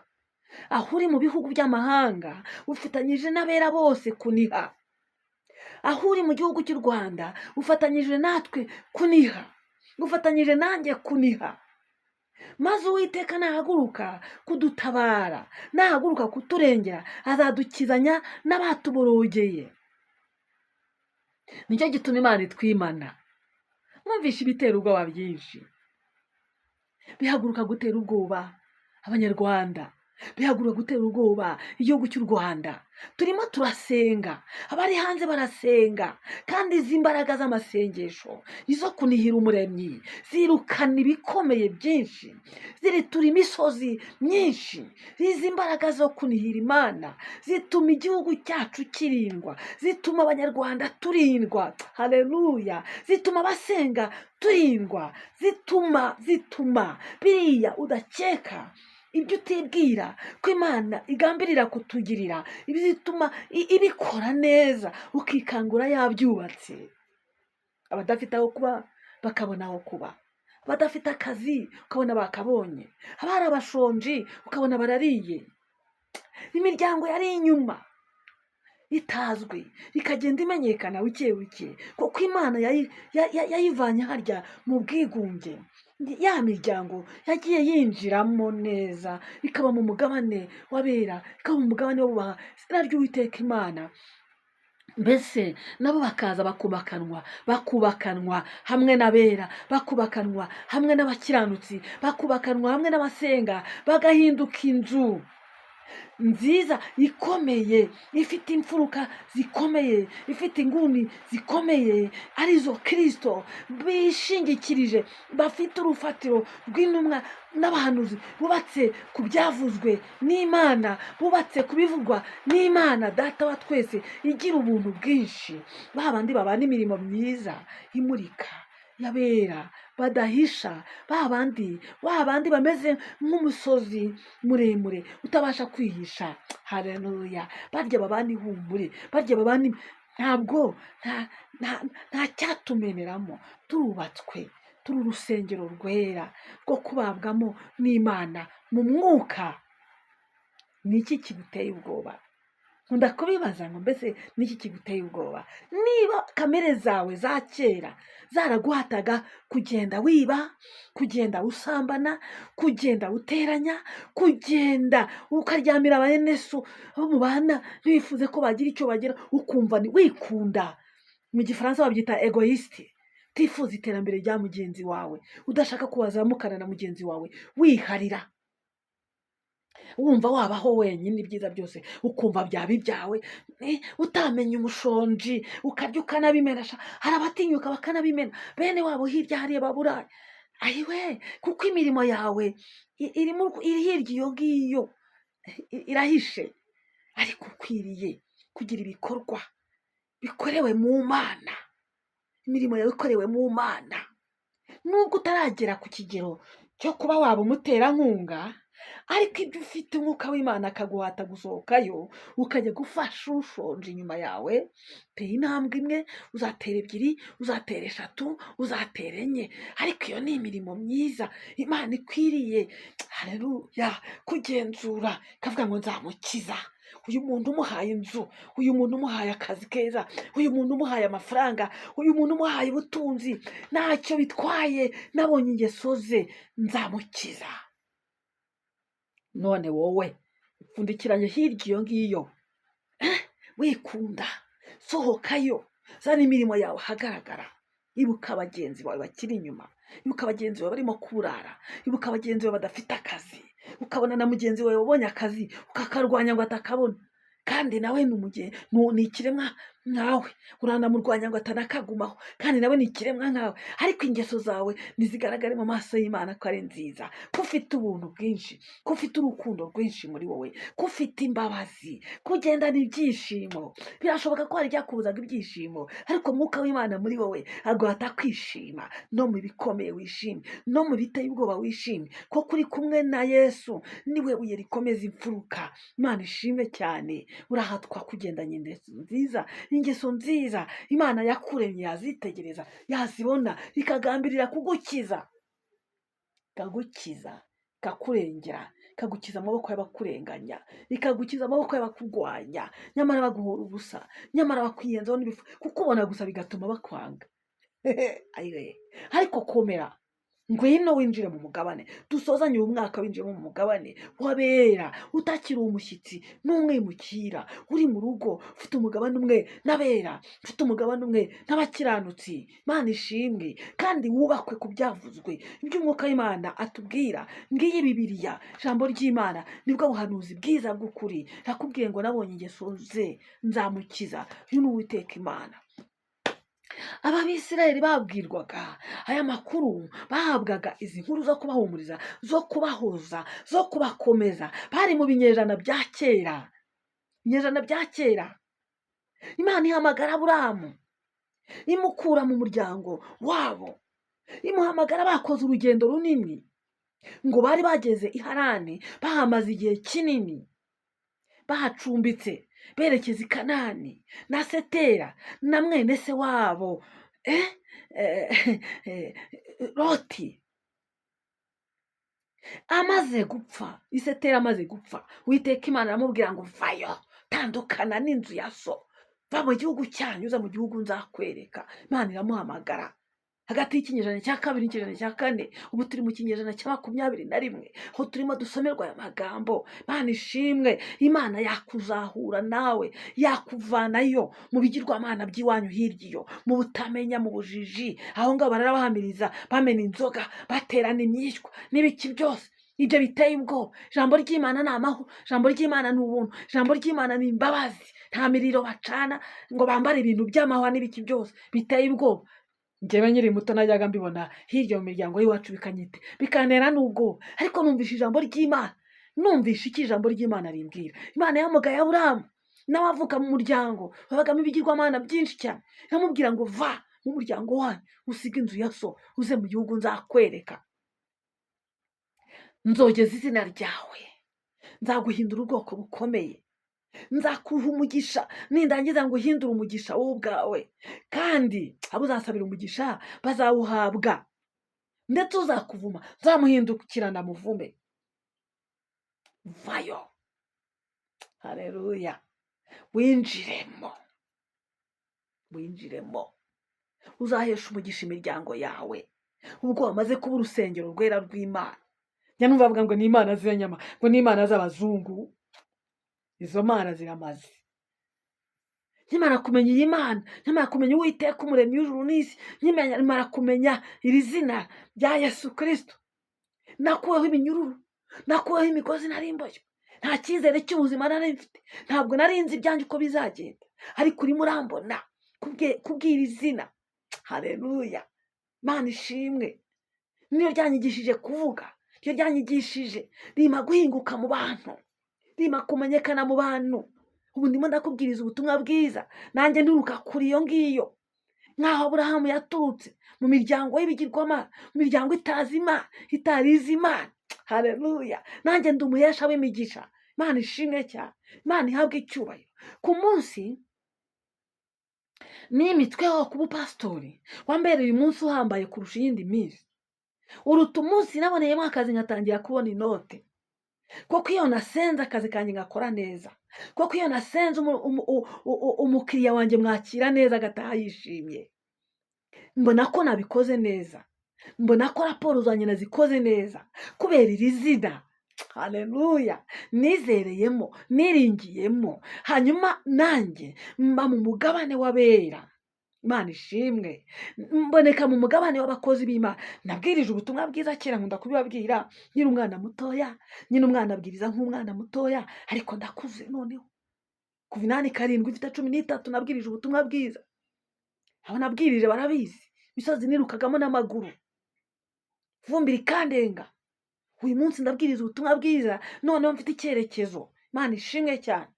Aho uri mu bihugu by'amahanga, ufatanyije n'abera bose kuniha. Aho uri mu gihugu cy'u Rwanda, ufatanyije natwe kuniha, ufatanyije nanjye kuniha. Maze Uwiteka nahaguruka kudutabara, nahaguruka kuturengera, azadukizanya n'abatuborogeye. Nicyo gituma Imana itwimana. Mwumvishe ibitera ubwoba byinshi bihaguruka gutera ubwoba Abanyarwanda, bihaguruka gutera ubwoba igihugu cy'u Rwanda. Turimo turasenga, abari hanze barasenga, kandi izi mbaraga z'amasengesho, izo kunihira Umuremyi, zirukana ibikomeye byinshi, ziritura imisozi myinshi. Izi mbaraga zo kunihira Imana zituma igihugu cyacu kirindwa, zituma Abanyarwanda turindwa. Haleluya! Zituma abasenga turindwa, zituma biriya udakeka, ibyo utibwira ko Imana igambirira kutugirira, bituma ibikora neza, ukikangura yabyubatse. Abadafite aho kuba bakabona aho kuba, abadafite akazi ukabona bakabonye, abari abashonji ukabona barariye, imiryango yari inyuma itazwi ikagenda imenyekana buke buke, kuko Imana yayivanye harya mu bwigunge. Ya miryango yagiye yinjiramo neza, ikaba mu mugabane w'abera, ikaba mu mugabane w'abubaha izina ry'Uwiteka Imana. Mbese nabo bakaza bakubakanwa, bakubakanwa hamwe n'abera, bakubakanwa hamwe n'abakiranutsi, bakubakanwa hamwe n'abasenga, bagahinduka inzu. nziza ikomeye, ifite imfuruka zikomeye, ifite inguni zikomeye, arizo Kirisito, bishingikirije, bafite urufatiro rw'intumwa n'abahanuzi, bubatse ku byavuzwe n'Imana, bubatse ku bivugwa n'Imana Data wa twese igira ubuntu bwinshi. Ba bandi babana imirimo myiza imurika y'abera badahisha, ba bandi, ba bandi bameze nk'umusozi muremure utabasha kwihisha. Haleluya! Barya babana ihumure, barya babana ntabwo nta cyatumeneramo. Turubatswe, turi urusengero rwera rwo kubabwamo n'Imana mu mwuka. Ni iki kiguteye ubwoba? Nkunda kubibaza ngo mbese ni iki kiguteye ubwoba? Niba kamere zawe za kera zaraguhataga kugenda wiba, kugenda usambana, kugenda uteranya, kugenda ukaryamira bene so abo mubana ntiwifuze ko bagira icyo bagira, ukumva ni wikunda, mu Gifaransa babyita égoïste, utifuza iterambere rya mugenzi wawe, udashaka ko wazamukana na mugenzi wawe, wiharira, wumva wabaho wenyine, ibyiza byose ukumva byaba ibyawe, utamenya umushonji, ukarya ukanabimena sha. Hari abatinyuka bakanabimena bene wabo hirya hariya baburaye. Ayiwe, kuko imirimo yawe irimo iri hirya iyo ngiyo, irahishe, ariko ukwiriye kugira ibikorwa bikorewe mu Mana, imirimo yawe ikorewe mu Mana. Nubwo utaragera ku kigero cyo kuba waba umuterankunga, ariko ibyo ufite Umwuka w'Imana akaguhata gusohokayo ukajya gufasha ushonje inyuma yawe. Tera intambwe imwe, uzatera ebyiri, uzatera eshatu, uzatera enye, ariko iyo ni imirimo myiza Imana ikwiriye, haleluya, kugenzura ikavuga ngo nzamukiza uyu muntu umuhaye inzu, uyu muntu umuhaye akazi keza, uyu muntu umuhaye amafaranga, uyu muntu umuhaye ubutunzi, ntacyo bitwaye, nabonye ingeso ze, nzamukiza. None wowe upfundikiranye hirya iyo ngiyo, wikunda, sohokayo, zana imirimo yawe ahagaragara. Ibuka bagenzi bawe bakiri inyuma, ibuka bagenzi bawe barimo kurara, ibuka bagenzi bawe badafite akazi. Ukabona na mugenzi wawe wabonye akazi ukakarwanya ngo atakabona, kandi nawe ni ikiremwa nkawe, uranamurwanya ngo atanakagumaho, kandi nawe ni ikiremwa nkawe. Ariko ingeso zawe ntizigaragare mu maso y'Imana ko ari nziza, ko ufite ubuntu bwinshi, ko ufite urukundo rwinshi muri wowe, ko ufite imbabazi, ko ugendana ibyishimo. Birashoboka ko hari ibyakubuzaga ibyishimo, ariko Mwuka w'Imana muri wowe aguhata kwishima. No mu bikomeye wishime, no mu biteye ubwoba wishime, ko kuri kumwe na Yesu, niwe buye rikomeza imfuruka. Imana ishimwe cyane. Urahatwa kugendanya ingeso nziza, ingeso nziza Imana yakuremye yazitegereza, yazibona, ikagambirira kugukiza, ikagukiza, ikakurengera, ikagukiza amaboko y'abakurenganya, ikagukiza amaboko y'abakurwanya, nyamara baguhora ubusa, nyamara bakwiyenzaho n'ibifu, kukubona gusa bigatuma bakwanga. Ayiwe, ariko komera, ngwino winjire mu mugabane dusozanye uyu mwaka, winjiyemo mu mugabane w'abera, utakiri umushyitsi n'umwimukira, uri mu rugo, ufite umugabane umwe n'abera, ufite umugabane umwe n'abakiranutsi. Imana ishimwe. Kandi wubakwe ku byavuzwe, iby'Umwuka w'Imana atubwira. Ngiyi Bibiliya, ijambo ry'Imana nibwo buhanuzi bwiza bw'ukuri. Nakubwiye ngo nabonye ingeso ze, nzamukiza. Uyu ni Uwiteka Imana. Aba Bisirayeli babwirwaga aya makuru, bahabwaga izi nkuru zo kubahumuriza, zo kubahoza, zo kubakomeza. Bari mu binyejana bya kera, ibinyejana bya kera. Imana ihamagara Aburamu, imukura mu muryango wabo, imuhamagara bakoze urugendo runini, ngo bari bageze i Harani, bahamaze igihe kinini bahacumbitse, berekeza i Kanani na Setera na mwene se wabo Loti amaze gupfa. Isetera amaze gupfa, Witeka Imana aramubwira ngo vayo, tandukana n'inzu ya so, va mu gihugu cyanyu, uza mu gihugu nzakwereka. Imana iramuhamagara hagati y'ikinyejana cya kabiri n'ikinyejana cya kane. Ubu turi mu kinyejana cya 21, aho turimo dusomerwa aya magambo. Imana ishimwe. Imana yakuzahura nawe, yakuvanayo mu bigirwamana by'iwanyu hirya iyo, mu butamenya, mu bujiji, aho ngaho bararabahamiriza, bamena inzoga, baterana imyishywa n'ibiki byose. Ibyo biteye ubwoba. Ijambo ry'Imana ni amahoro, ijambo ry'Imana ni ubuntu, ijambo ry'Imana ni imbabazi. Nta miriro bacana ngo bambare ibintu by'amahwa n'ibiki byose biteye ubwoba. Njyewe nkiri muto najyaga mbibona hirya mu miryango y'iwacu, bikanyite bikantera n'ubwoba. Ariko numvishe ijambo ry'Imana, numvishe icyo ijambo ry'Imana rimbwira. Imana yamugaye Aburahamu, nawe avuka mu muryango wabagamo ibigirwamana byinshi cyane, iramubwira ngo: "Va mu muryango wanyu, usige inzu ya so, uze mu gihugu nzakwereka. Nzogeza izina ryawe, nzaguhindura ubwoko bukomeye, nzakuha umugisha, nindangiza ngo uhindure umugisha wowe ubwawe, kandi abo uzasabira umugisha bazawuhabwa, ndetse uzakuvuma nzamuhindukirana muvume." Vayo, hareruya, winjiremo, winjiremo, uzahesha umugisha imiryango yawe ubwo wamaze kuba urusengero rwera rw'Imana. Njya numva bavuga ngo ni imana z'inyama, ngo ni imana z'abazungu. Izo mana ziramaze. Nkimara kumenya iyi Mana, nkimara kumenya Uwiteka Umuremyi w'ijuru n'isi, nkimara kumenya iri zina rya Yesu Kirisito, nakuweho iminyururu, nakuweho imigozi nari mboshywe. Nta cyizere cy'ubuzima nari mfite, ntabwo nari nzi ibyanjye uko bizagenda, ariko urimo urambona kubwira izina. Hareruya, Mana ishimwe. Niyo ryanyigishije kuvuga, niyo ryanyigishije rima guhinguka mu bantu, rima kumenyekana mu bantu. Ubu ndimo ndakubwiriza ubutumwa bwiza, nanjye nturuka kuri iyo ngiyo, nk'aho Aburahamu yaturutse mu miryango y'ibigirwamana, mu miryango itazi Imana, itarizi Imana. Hareruya, nanjye ndi umuhesha w'imigisha. Imana ishimwe cyane, Imana ihabwe icyubahiro. Ku munsi n'imitweho kuba upasitori wambereye umunsi uhambaye kurusha iyindi minsi, uruta umunsi naboneyemo akazi nkatangira kubona inote. Kuko iyo nasenze, akazi kanjye ngakora neza. Kuko iyo nasenze, umukiriya wanjye mwakira neza, agataha yishimye. Mbona ko nabikoze neza, mbona ko raporo zanjye nazikoze neza kubera iri zina, haleluya, nizereyemo, niringiyemo. Hanyuma nanjye mba mu mugabane w'abera. Imana ishimwe. Mboneka mu mugabane w'abakozi b'Imana. Nabwirije ubutumwa bwiza kera, nkunda kubibabwira, nkiri umwana mutoya. Nyine umwana abwiriza nk'umwana mutoya, ariko ndakuze noneho. Kuva 87, mfite 13, nabwirije ubutumwa bwiza. Abo nabwirije barabizi. Imisozi nirukagamo n'amaguru, vumbi rikandenga. Uyu munsi ndabwiriza ubutumwa bwiza noneho mfite icyerekezo. Imana ishimwe cyane.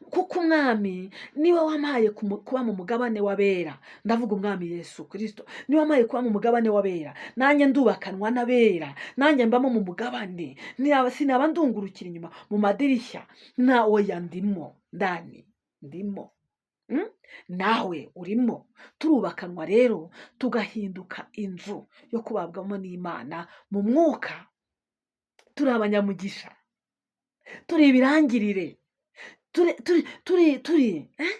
Kuko Umwami niwe wampaye kuba mu mugabane w'abera. Ndavuga Umwami Yesu Kirisito, niwe wampaye kuba mu mugabane w'abera. Nanjye ndubakanwa n'abera, nanjye mbamo mu mugabane. Sinaba ndungurukira inyuma mu madirishya nta, oya, ndimo ndani, ndimo. Nawe urimo. Turubakanwa rero, tugahinduka inzu yo kubabwamo n'Imana mu mwuka. Turi abanyamugisha, turi ibirangirire, turi turi turi turi eh?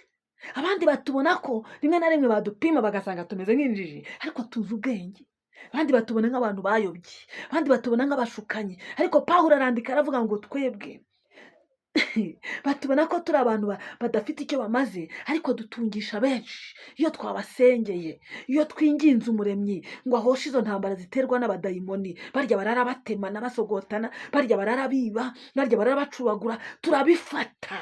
Abandi batubona ko rimwe na rimwe badupima bagasanga tumeze nk'injiji, ariko tuzi ubwenge. Abandi batubona nk'abantu bayobye, abandi batubona nk'abashukanyi, ariko Pawulo arandika aravuga ngo: "Twebwe batubona ko turi abantu badafite icyo bamaze, ariko dutungisha benshi iyo twabasengeye, iyo twinginze Umuremyi ngo ahoshe izo ntambara ziterwa n'abadayimoni barya barara batemana, basogotana, barya barara biba, barya barara bacuragura. Turabifata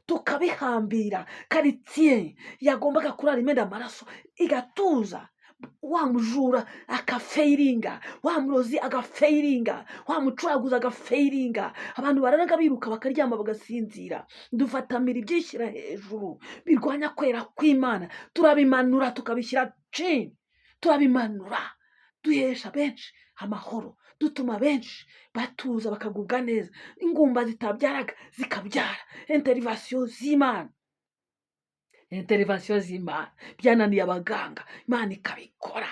tukabihambira. Karitsiye yagombaga kurara imena amaraso igatuza, wa mujura akafailinga, wa murozi agafailinga, wa mucuraguzi agafailinga. Abantu bararaga biruka, bakaryama bagasinzira. Dufatamira ibyishyira hejuru birwanya kwera kw'Imana, turabimanura, tukabishyira chini, turabimanura, duhesha benshi amahoro, dutuma benshi batuza, bakagubwa neza, ingumba zitabyaraga zikabyara. Intervention z'Imana, intervention z'Imana. Byananiye abaganga, Imana ikabikora,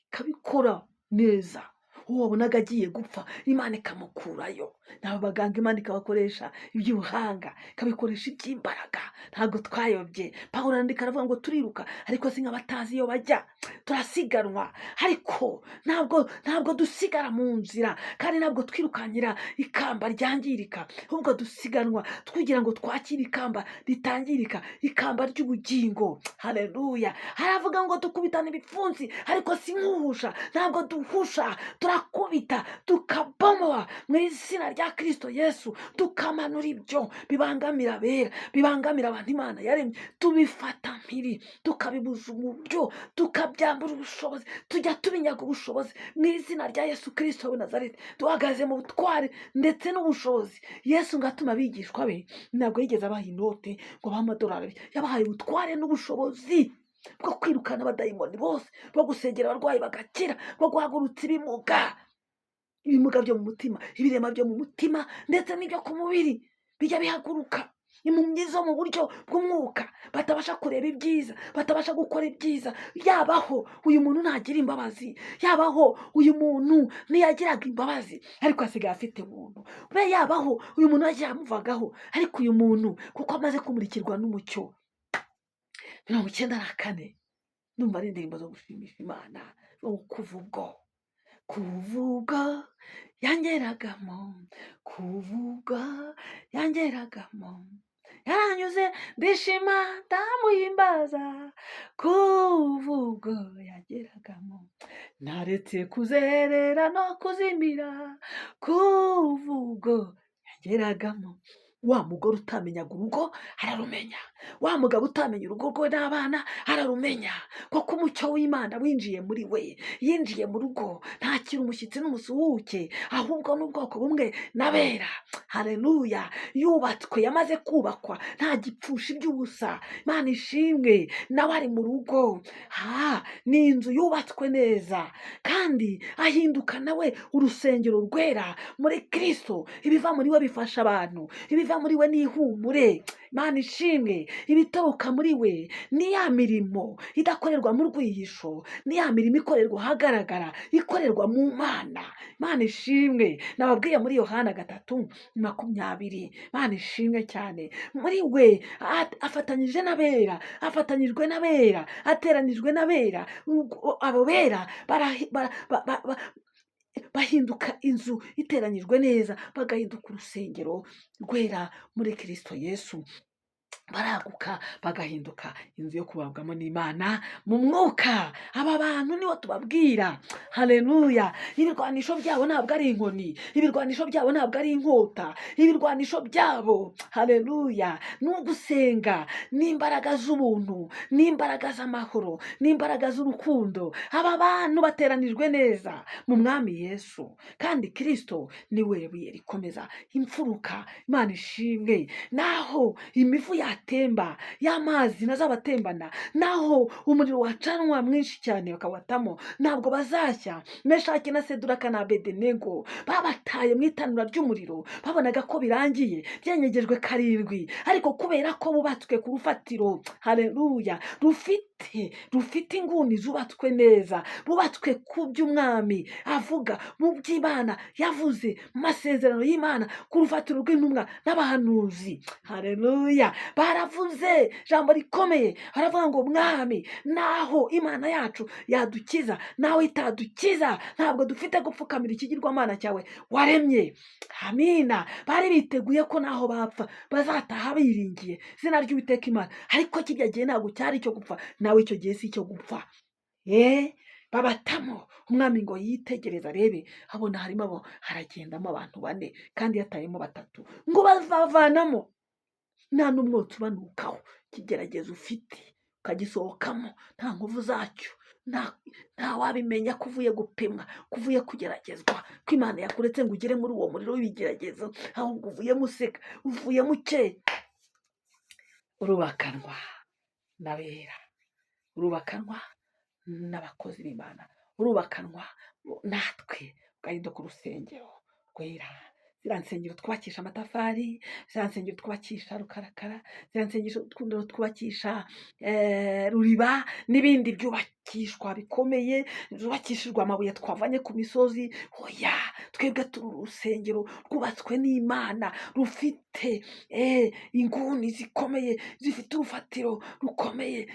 ikabikora neza. Uwo wabonaga agiye gupfa, Imana ikamukurayo. N'abo baganga Imana ikabakoresha iby'ubuhanga, ikabikoresha iby'imbaraga. Ntabwo twayobye. Pawulo arandika aravuga ngo turiruka ariko si nk'abatazi iyo bajya, turasiganwa ariko ntabwo dusigara mu nzira, kandi ntabwo twirukankira ikamba ryangirika, ahubwo dusiganwa tugira ngo twakire ikamba ritangirika, ikamba ry'ubugingo. Haleluya! Haravuga ngo dukubitana ibipfunsi ariko si nk'uhusha. Ntabwo duhusha, turakubita tukabomoa mu izina rya Kristo Yesu, tukamanura ibyo bibangamira abera, bibangamira abantu Imana yaremye, tubifata mpiri, tukabibuza uburyo, tukabyambura ubushobozi, tujya tubinyaga ubushobozi mu izina rya Yesu Kristo w'i Nazareti. Duhagaze mu butware ndetse n'ubushobozi. Yesu ngo atuma abigishwa be, ntabwo yigeze abaha inote ngo abahe amadolari abiri, yabahaye ubutware n'ubushobozi bwo kwirukana abadayimoni bose, bwo gusengera abarwayi bagakira, bwo guhagurutsa ibimuga, ibimuga byo mu mutima, ibirema byo mu mutima ndetse n'ibyo ku mubiri bijya bihaguruka, impumyi zo mu buryo bw'umwuka batabasha kureba ibyiza, batabasha gukora ibyiza. Yabaho uyu muntu ntagira imbabazi, yabaho uyu muntu ntiyagiraga imbabazi ariko asigaye afite ubuntu be, yabaho uyu muntu yagiye amuvagaho ariko uyu muntu kuko amaze kumurikirwa n'umucyo. 94 ndumva ari indirimbo zo gushimisha Imana. Kuva ubwo, kuva ubwo yangeragamo, kuva ubwo yangeragamo, yaranyuze ndishima ndamuhimbaza. Kuva ubwo yageragamo, naretse kuzerera no kuzimira. Kuva ubwo yageragamo, wa mugore utamenyaga urugo ararumenya, wa mugabo utamenya urugo rwe n'abana ararumenya, kuko umucyo w'Imana winjiye muri we, yinjiye mu rugo, ntakiri umushyitsi n'umusuhuke, ahubwo n'ubwoko bumwe n'abera. Haleluya! Yubatswe, yamaze kubakwa, nta gipfusha iby'ubusa. Imana ishimwe, nawe ari mu rugo. Ha, ni inzu yubatswe neza, kandi ahinduka nawe urusengero rwera muri Kristo. Ibiva muri we bifasha abantu, ibiva muri we ni ihumure. Imana ishimwe, ibituruka muri we ni ya mirimo idakorerwa mu rwihisho, ni ya mirimo ikorerwa ahagaragara, ikorerwa mu Mana. Imana ishimwe, nababwiye muri Yohana 3:20. Imana ishimwe cyane. Muri we afatanyije n'abera, afatanyijwe n'abera, ateranijwe n'abera. Abo bera bahinduka inzu iteranyijwe neza, bagahinduka urusengero rwera muri Kristo Yesu, baraguka bagahinduka inzu yo kubabwamo n'Imana mu mwuka. Aba bantu nibo tubabwira. Haleluya! Ibirwanisho byabo ntabwo ari inkoni, ibirwanisho byabo ntabwo ari inkota, ibirwanisho byabo, haleluya, ni ugusenga, n'imbaraga z'ubuntu, n'imbaraga z'amahoro, n'imbaraga z'urukundo. Aba bantu bateranijwe neza mu Mwami Yesu, kandi Kristo ni we buye rikomeza imfuruka. Imana ishimwe, naho imivu yatemba y'amazi ntazabatembana, naho umuriro wacanwa mwinshi cyane bakawatamo ntabwo bazashya. Meshaki na Seduraka na Abedenego babataye mu itanura ry'umuriro, babonaga ko birangiye, byanyegejwe karindwi, ariko kubera ko bubatswe ku rufatiro, haleluya, rufite inguni zubatswe neza, bubatswe ku by'umwami avuga, mu by'Imana yavuze, mu masezerano y'Imana, ku rufatiro rw'intumwa n'abahanuzi. Haleluya! Baravuze ijambo rikomeye, baravuga ngo mwami, naho Imana yacu yadukiza, nawe itadukiza, ntabwo dufite gupfukamira ikigirwamana cyawe waremye. Amina. Bari biteguye ko naho bapfa bazataha biringiye izina ry'Uwiteka Imana, ariko kijya gihe ntabwo cyari icyo gupfa, nawe icyo gihe si icyo gupfa. Babatamo, umwami ngo yitegereze arebe, abona harimo abo, haragendamo abantu bane kandi yatayemo batatu, ngo bazavanamo nta n'umwotsi ubanukaho. Ikigeragezo ufite ukagisohokamo nta nkovu zacyo, nta wabimenya ko uvuye gupimwa, ko uvuye kugeragezwa, ko Imana yakuretse ngo ugere muri uwo muriro w'ibigeragezo, ahubwo uvuyemo useka, uvuyemo ukeye. Urubakanwa n'abera, urubakanwa n'abakozi b'Imana, urubakanwa natwe, ugahinduka urusengero rwera. Ziriya nsengero twubakisha amatafari, ziriya nsengero twubakisha rukarakara, ziriya nsengero twubakisha ruriba n'ibindi byubakishwa bikomeye, zubakishijwe amabuye twavanye ku misozi. Oya, twebwe turi urusengero rwubatswe n'Imana, rufite inguni zikomeye, zifite urufatiro rukomeye,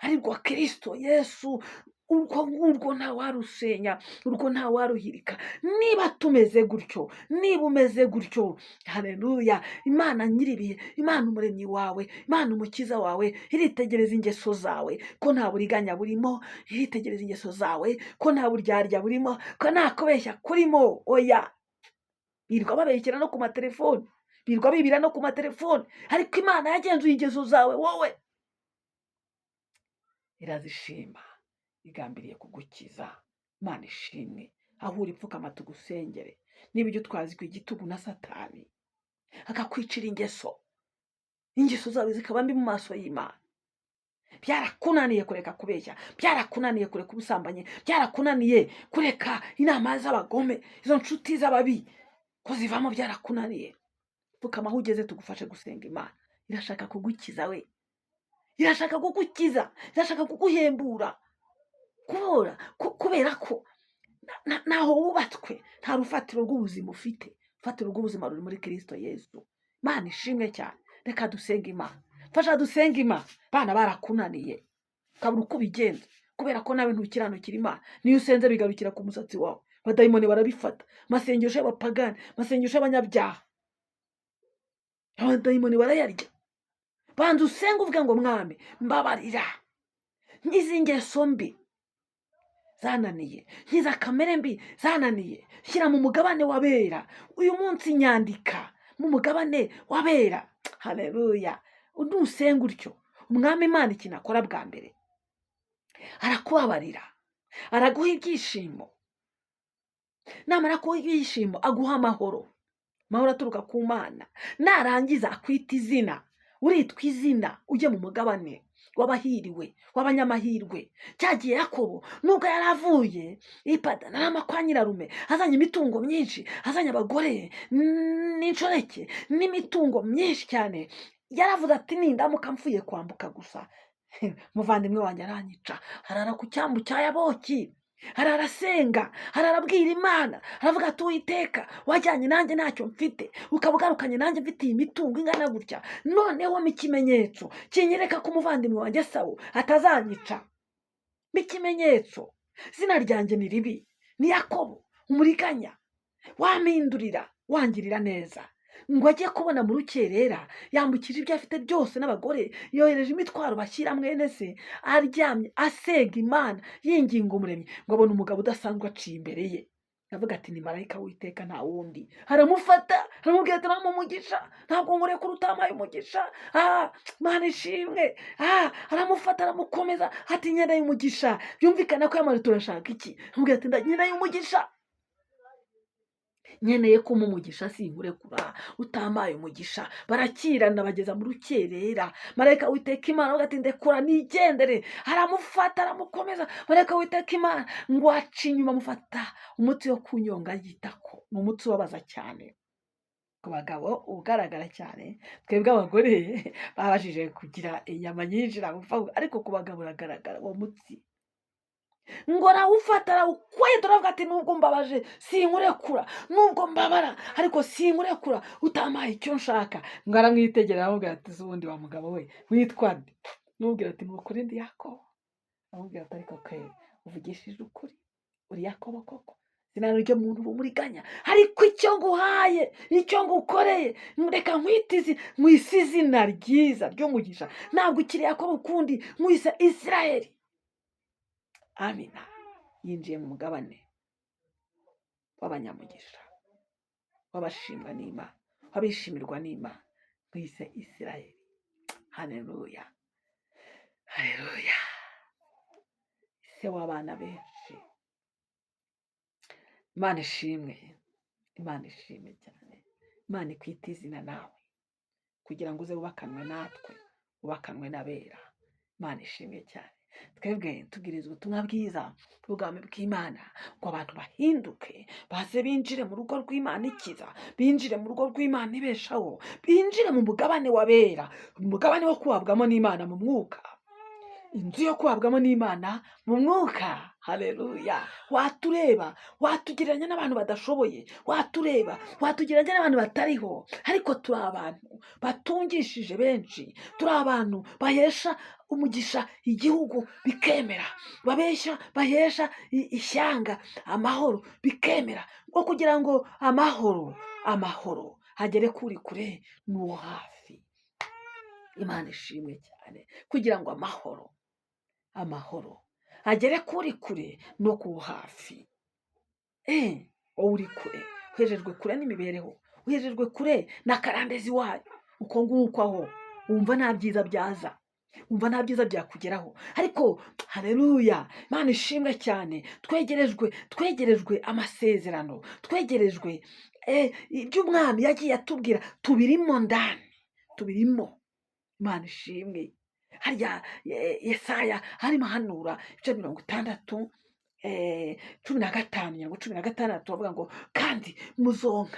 ari rwo Kristo Yesu. Urwo ngurwo ntawarusenya, urwo ntawaruhirika. Niba tumeze gutyo, niba umeze gutyo, haleluya, Imana nyir'ibihe, Imana umuremyi wawe, Imana umukiza wawe, iritegereza ingeso zawe ko nta buriganya burimo, iritegereza ingeso zawe ko nta buryarya burimo, ko nta kubeshya kurimo. Oya, birirwa babeshyera no ku matelefoni, birirwa bibira no ku matelefoni, ariko Imana yagenzuye ingeso zawe wowe, irazishima, igambiriye kugukiza. Imana ishimwe. Aho uri pfukama tugusengere. Niba ujya utwazwa igitugu na Satani akakwicira ingeso, ingeso zawe zikaba mbi mu maso y'Imana, byarakunaniye kureka kubeshya, byarakunaniye kureka ubusambanyi, byarakunaniye kureka inama z'abagome, izo nshuti z'ababi kuzivamo byarakunaniye, pfukama aho ugeze tugufashe gusenga. Imana irashaka kugukiza we, irashaka kugukiza, irashaka kuguhembura, kubera ko naho wubatswe nta rufatiro rw'ubuzima ufite. Urufatiro rw'ubuzima ruri muri Kristo Yesu. Imana ishimwe cyane. Reka dusenge Imana. Fasha dusenge Imana. Bana barakunaniye, ukabura uko ubigenza, kubera ko nawe ntukiranukira Imana. Niyo usenze bigarukira ku musatsi wawe, abadayimoni barabifata. Amasengesho y'abapagani, amasengesho y'abanyabyaha, abadayimoni barayarya. Banza usenge uvuge ngo: "Mwami, mbabarira, nkizi ngeso mbi zananiye, nkiza kamere mbi zananiye, shyira mu mugabane w'abera uyu munsi, nyandika mu mugabane w'abera." Haleluya! Nusenga utyo, Umwami Imana ikintu akora bwa mbere, arakubabarira, araguha ibyishimo. Namara kuguha ibyishimo, aguha amahoro, amahoro aturuka ku Mana. Narangiza akwita izina, uritwa izina, ujye mu mugabane w'abahiriwe, w'abanyamahirwe. Cyagiye Yakobo, nubwo yari avuye i Padanarama kwa nyirarume, azanye imitungo myinshi, azanye abagore n'inshoreke n'imitungo myinshi cyane, yaravuze ati: "Nindamuka mvuye kwambuka gusa, muvandimwe wanjye aranyica." Arara ku cyambu cya Yaboki, arara asenga, arara abwira Imana, aravuga ati: "Uwiteka, wajyanye nanjye ntacyo mfite, ukaba ugarukanye nanjye mfite iyi mitungo ingana gutya. Noneho mpa ikimenyetso kinyereka ko umuvandimwe wanjye Esawu atazanyica. Mpa ikimenyetso. Izina ryanjye ni ribi, ni Yakobo umuriganya, wampindurira, wangirira neza." Ngo ajye kubona, mu rukerera yambukije ibyo afite byose n'abagore, yohereje imitwaro bashyira mwene se. Aryamye asenga Imana, yinginga Umuremyi, ngo abone umugabo udasanzwe aciye imbere ye. Avuga ati: "Ni marayika w'Iteka, nta wundi." Aramufata, aramubwira ati: "Nta umugisha, ntabwo nkurekura utampaye umugisha." Ah, Mana ishimwe! Ah, aramufata, aramukomeza, ati: "Nkeneye umugisha." Byumvikana ko yamara: "Turashaka iki?" Aramubwira ati: "Nkeneye umugisha, nkeneye ko umugisha, sinkurekura utampaye umugisha." Barakirana bageza mu rukerera. Marayika w'Iteka Imana avuga ati: "Ndekura nigendere." Aramufata, aramukomeza. Marayika w'Iteka Imana ngo aca inyuma, amufata umutsi wo ku nyonga y'itako. Ni umutsi ubabaza cyane ku bagabo, ugaragara cyane. Twebwe abagore babashije kugira inyama nyinshi ntabwo upfa, ariko ku bagabo uragaragara uwo mutsi. Ngo arawufata, arawukweta, aravuga ati: "Nubwo mbabaje sinkurekura, nubwo mbabara ariko sinkurekura utampaye icyo nshaka." Ngo aramwitegera, aramubwira ati: "Se ubundi wa mugabo we, witwa nde?" Amubwira ati: "Ni ukuri ndi Yakobo." Aramubwira ati: "Ariko kweri uvugishije ukuri, uri Yakobo koko, sinaryo muntu umuriganya, ariko icyo nguhaye, icyo ngukoreye, reka nkwite nkwise izina ryiza ry'umugisha. Ntabwo ukiri Yakobo ukundi, nkwise Isirayeli." Amina. Yinjiye mu mugabane w'abanyamugisha, w'abashimwa n'Imana, w'abishimirwa n'Imana. Nkwise Isirayeli. Haleluya, haleluya! Se w'abana benshi. Imana ishimwe, Imana ishimwe cyane. Imana ikwite izina nawe kugira ngo uze wubakanwe natwe, wubakanwe n'abera. Imana ishimwe cyane. Twebwe tubwiriza ubutumwa bwiza bw'ubwami bw'Imana ngo abantu bahinduke, baze binjire mu rugo rw'Imana ikiza, binjire mu rugo rw'Imana ibeshaho, binjire mu mugabane w'abera, umugabane wo kubabwamo n'Imana mu mwuka, inzu yo kubabwamo n'Imana mu mwuka. Haleluya! Watureba watugereranya n'abantu badashoboye, watureba watugereranya n'abantu batariho, ariko turi abantu batungishije benshi, turi abantu bahesha umugisha igihugu bikemera, babeshya bahesha ishyanga amahoro bikemera, ngo kugira ngo amahoro amahoro agere kuri kure n'uwo hafi. Imana ishimwe cyane, kugira ngo amahoro amahoro agere kuri kure no ku hafi. Wowe uri kure, uhejejwe kure n'imibereho, uhejejwe kure na karandezi wayo, uko nguko aho wumva nta byiza byaza, wumva nta byiza byakugeraho, ariko haleluya, Imana ishimwe cyane. Twegerejwe amasezerano, twegerejwe iby'umwami yagiye atubwira, tubirimo ndani, tubirimo. Imana ishimwe. Harya Yesaya harimo ahanura ibice 60, 15, ngira ngo 16, bavuga ngo kandi muzonka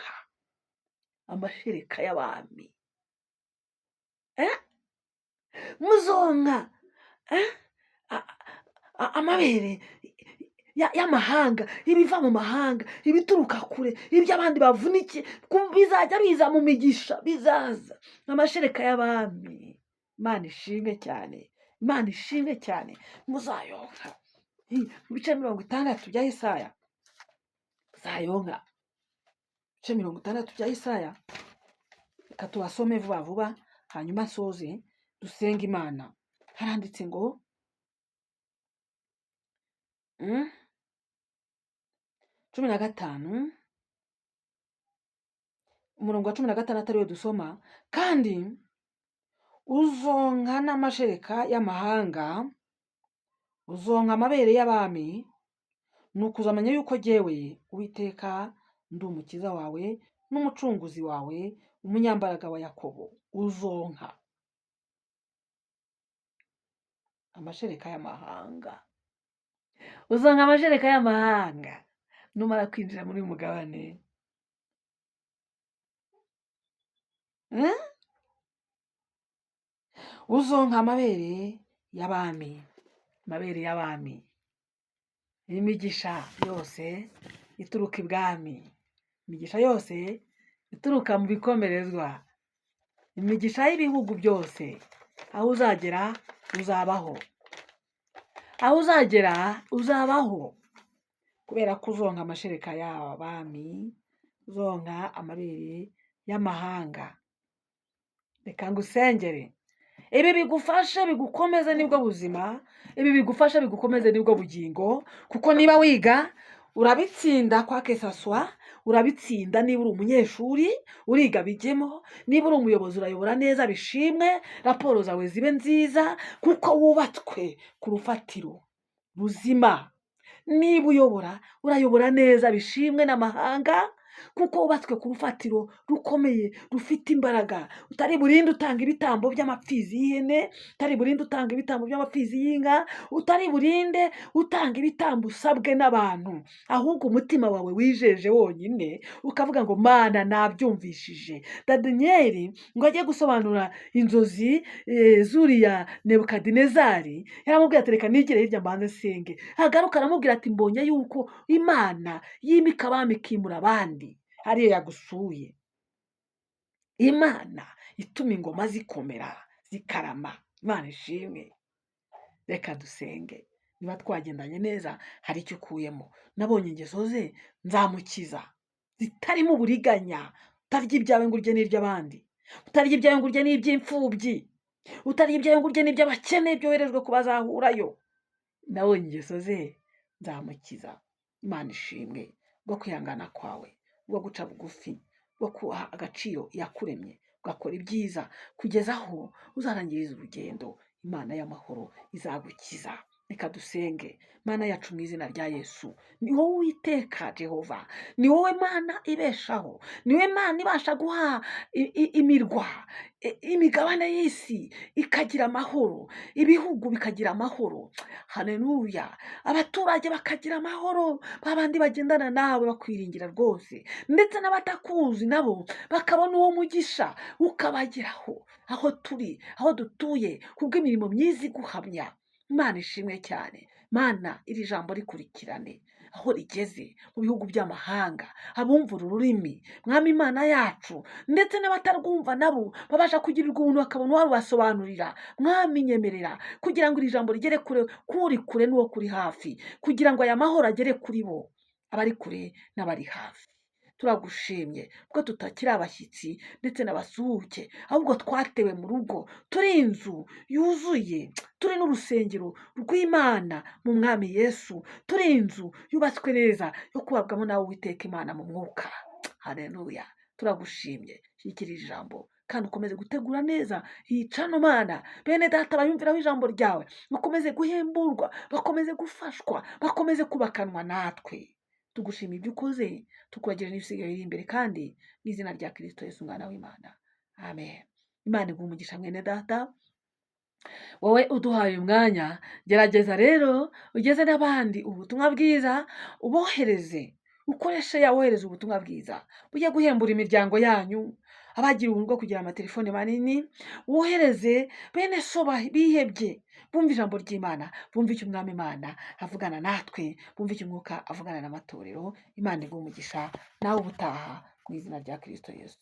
amashereka y'abami, muzonka amabere y'amahanga, ibiva mu mahanga, ibituruka kure, ibyo abandi bavunikiye, bizajya biza mu migisha, bizaza amashereka y'abami. Imana ishimwe cyane, Imana ishimwe cyane. Muzayonka. Mu bice 60 bya Yesaya muzayonka. Ibice 60 bya Yesaya, reka tubasome vuba vuba, hanyuma nsoze dusenge Imana. Haranditse ngo 15, umurongo wa 16 ariwo dusoma: kandi uzonka n'amashereka y'amahanga, uzonka amabere y'abami, ni ukuzamenya yuko jyewe Uwiteka ndi umukiza wawe n'umucunguzi wawe, umunyambaraga wa Yakobo. Uzonka amashereka y'amahanga, uzonka amashereka y'amahanga numara kwinjira muri uyu mugabane. Uzonka amabere y'abami, amabere y'abami, imigisha yose ituruka ibwami, imigisha yose ituruka mu bikomerezwa, imigisha y'ibihugu byose. Aho uzagera uzabaho, aho uzagera uzabaho, kubera ko uzonka amashereka y'abami, uzonka amabere y'amahanga. Reka ngusengere, ibi bigufashe bigukomeze nibwo buzima, ibi bigufashe bigukomeze nibwo bugingo, kuko niba wiga urabitsinda kwa kesaswa, urabitsinda. Niba uri umunyeshuri uriga bijyemo, niba uri umuyobozi urayobora neza bishimwe, raporo zawe zibe nziza, kuko wubatswe ku rufatiro ruzima. Niba uyobora urayobora neza bishimwe n'amahanga, kuko wubatswe ku rufatiro rukomeye rufite imbaraga. Utari burinde utanga ibitambo by'amapfizi y'ihene, utari burinde utanga ibitambo by'amapfizi y'inka, utari burinde utanga ibitambo usabwe n'abantu, ahubwo umutima wawe wijeje wonyine ukavuga ngo Mana nabyumvishije. Daniyeli ngo ajye gusobanura inzozi zuriya Nebukadinezari, yaramubwiye ati reka nigire hirya mbanze nsenge. Agaruka aramubwira ati mbonye yuko Imana yimika abami ikimura abandi, ariyo yagusuye. Imana ituma ingoma zikomera zikarama. Imana ishimwe. Reka dusenge. Niba twagendanye neza hari icyo ukuyemo. Nabonye ingeso ze nzamukiza, zitarimo uburiganya. Utarya ibyawe ngo urye n'iby'abandi, utarya ibyawe ngo urye n'iby'imfubyi, utarya ibyawe ngo urye n'iby'abakene byoherejwe kubazahurayo. Nabonye ingeso ze nzamukiza. Imana ishimwe bwo kwihangana kwawe, bwo guca bugufi, bwo kuha agaciro yakuremye, ugakora ibyiza kugeza aho uzarangiriza urugendo. Imana y'amahoro izagukiza. Reka dusenge. Mana yacu, mu izina rya Yesu, ni wowe Uwiteka Jehova, ni wowe Mana ibeshaho, ni wowe Mana ibasha guha imirwa, imigabane y'isi ikagira amahoro, ibihugu bikagira amahoro. Haleluya! Abaturage bakagira amahoro, babandi bagendana nawe bakwiringira rwose, ndetse n'abatakuzi nabo bakabona uwo mugisha ukabageraho aho turi, aho dutuye, kubw'imirimo myiza iguhamya. Imana ishimwe cyane. Mana, iri jambo rikurikirane aho rigeze mu bihugu by'amahanga, abumva uru rurimi, Mwami Imana yacu, ndetse n'abatarwumva nabo babasha kugirirwa ubuntu bakabona uwarubasobanurira. Mwami, nyemerera kugira ngo iri jambo rigere kure, kuri kure n'uwo kuri hafi, kugira ngo aya mahoro agere kuri bo, abari kure n'abari hafi. Turagushimye kuko tutakiri abashyitsi ndetse n'abasuhuke, ahubwo twatewe mu rugo, turi inzu yuzuye, turi n'urusengero rw'Imana mu Mwami Yesu, turi inzu yubatswe neza yo kubabwamo nawe Uwiteka Imana mu mwuka. Haleluya! Turagushimye. Shyigikira ijambo kandi ukomeze gutegura neza iyi channel. Mana, bene data bayumviraho ijambo ryawe bakomeze guhemburwa, bakomeze gufashwa, bakomeze kubakanwa natwe. Tugushima ibyo ukoze, tukuragira n'ibisigaye biri imbere, kandi mu izina rya Kirisito Yesu umwana w'Imana, amen. Imana iguhe umugisha, mwene data, wowe uduhaye umwanya. Gerageza rero ugeze n'abandi ubutumwa bwiza, ubohereze, ukoreshe ya wohereza ubutumwa bwiza bujye guhembura imiryango yanyu. Abagira ubuntu bwo kugira amatelefone manini, wohereze bene so bihebye, bumva ijambo ry'Imana, bumva icyo Umwami Imana avugana natwe, bumva icyo Umwuka avugana n'amatorero. Imana iguhe umugisha. Nawe ubutaha, mu izina rya Kirisito Yesu.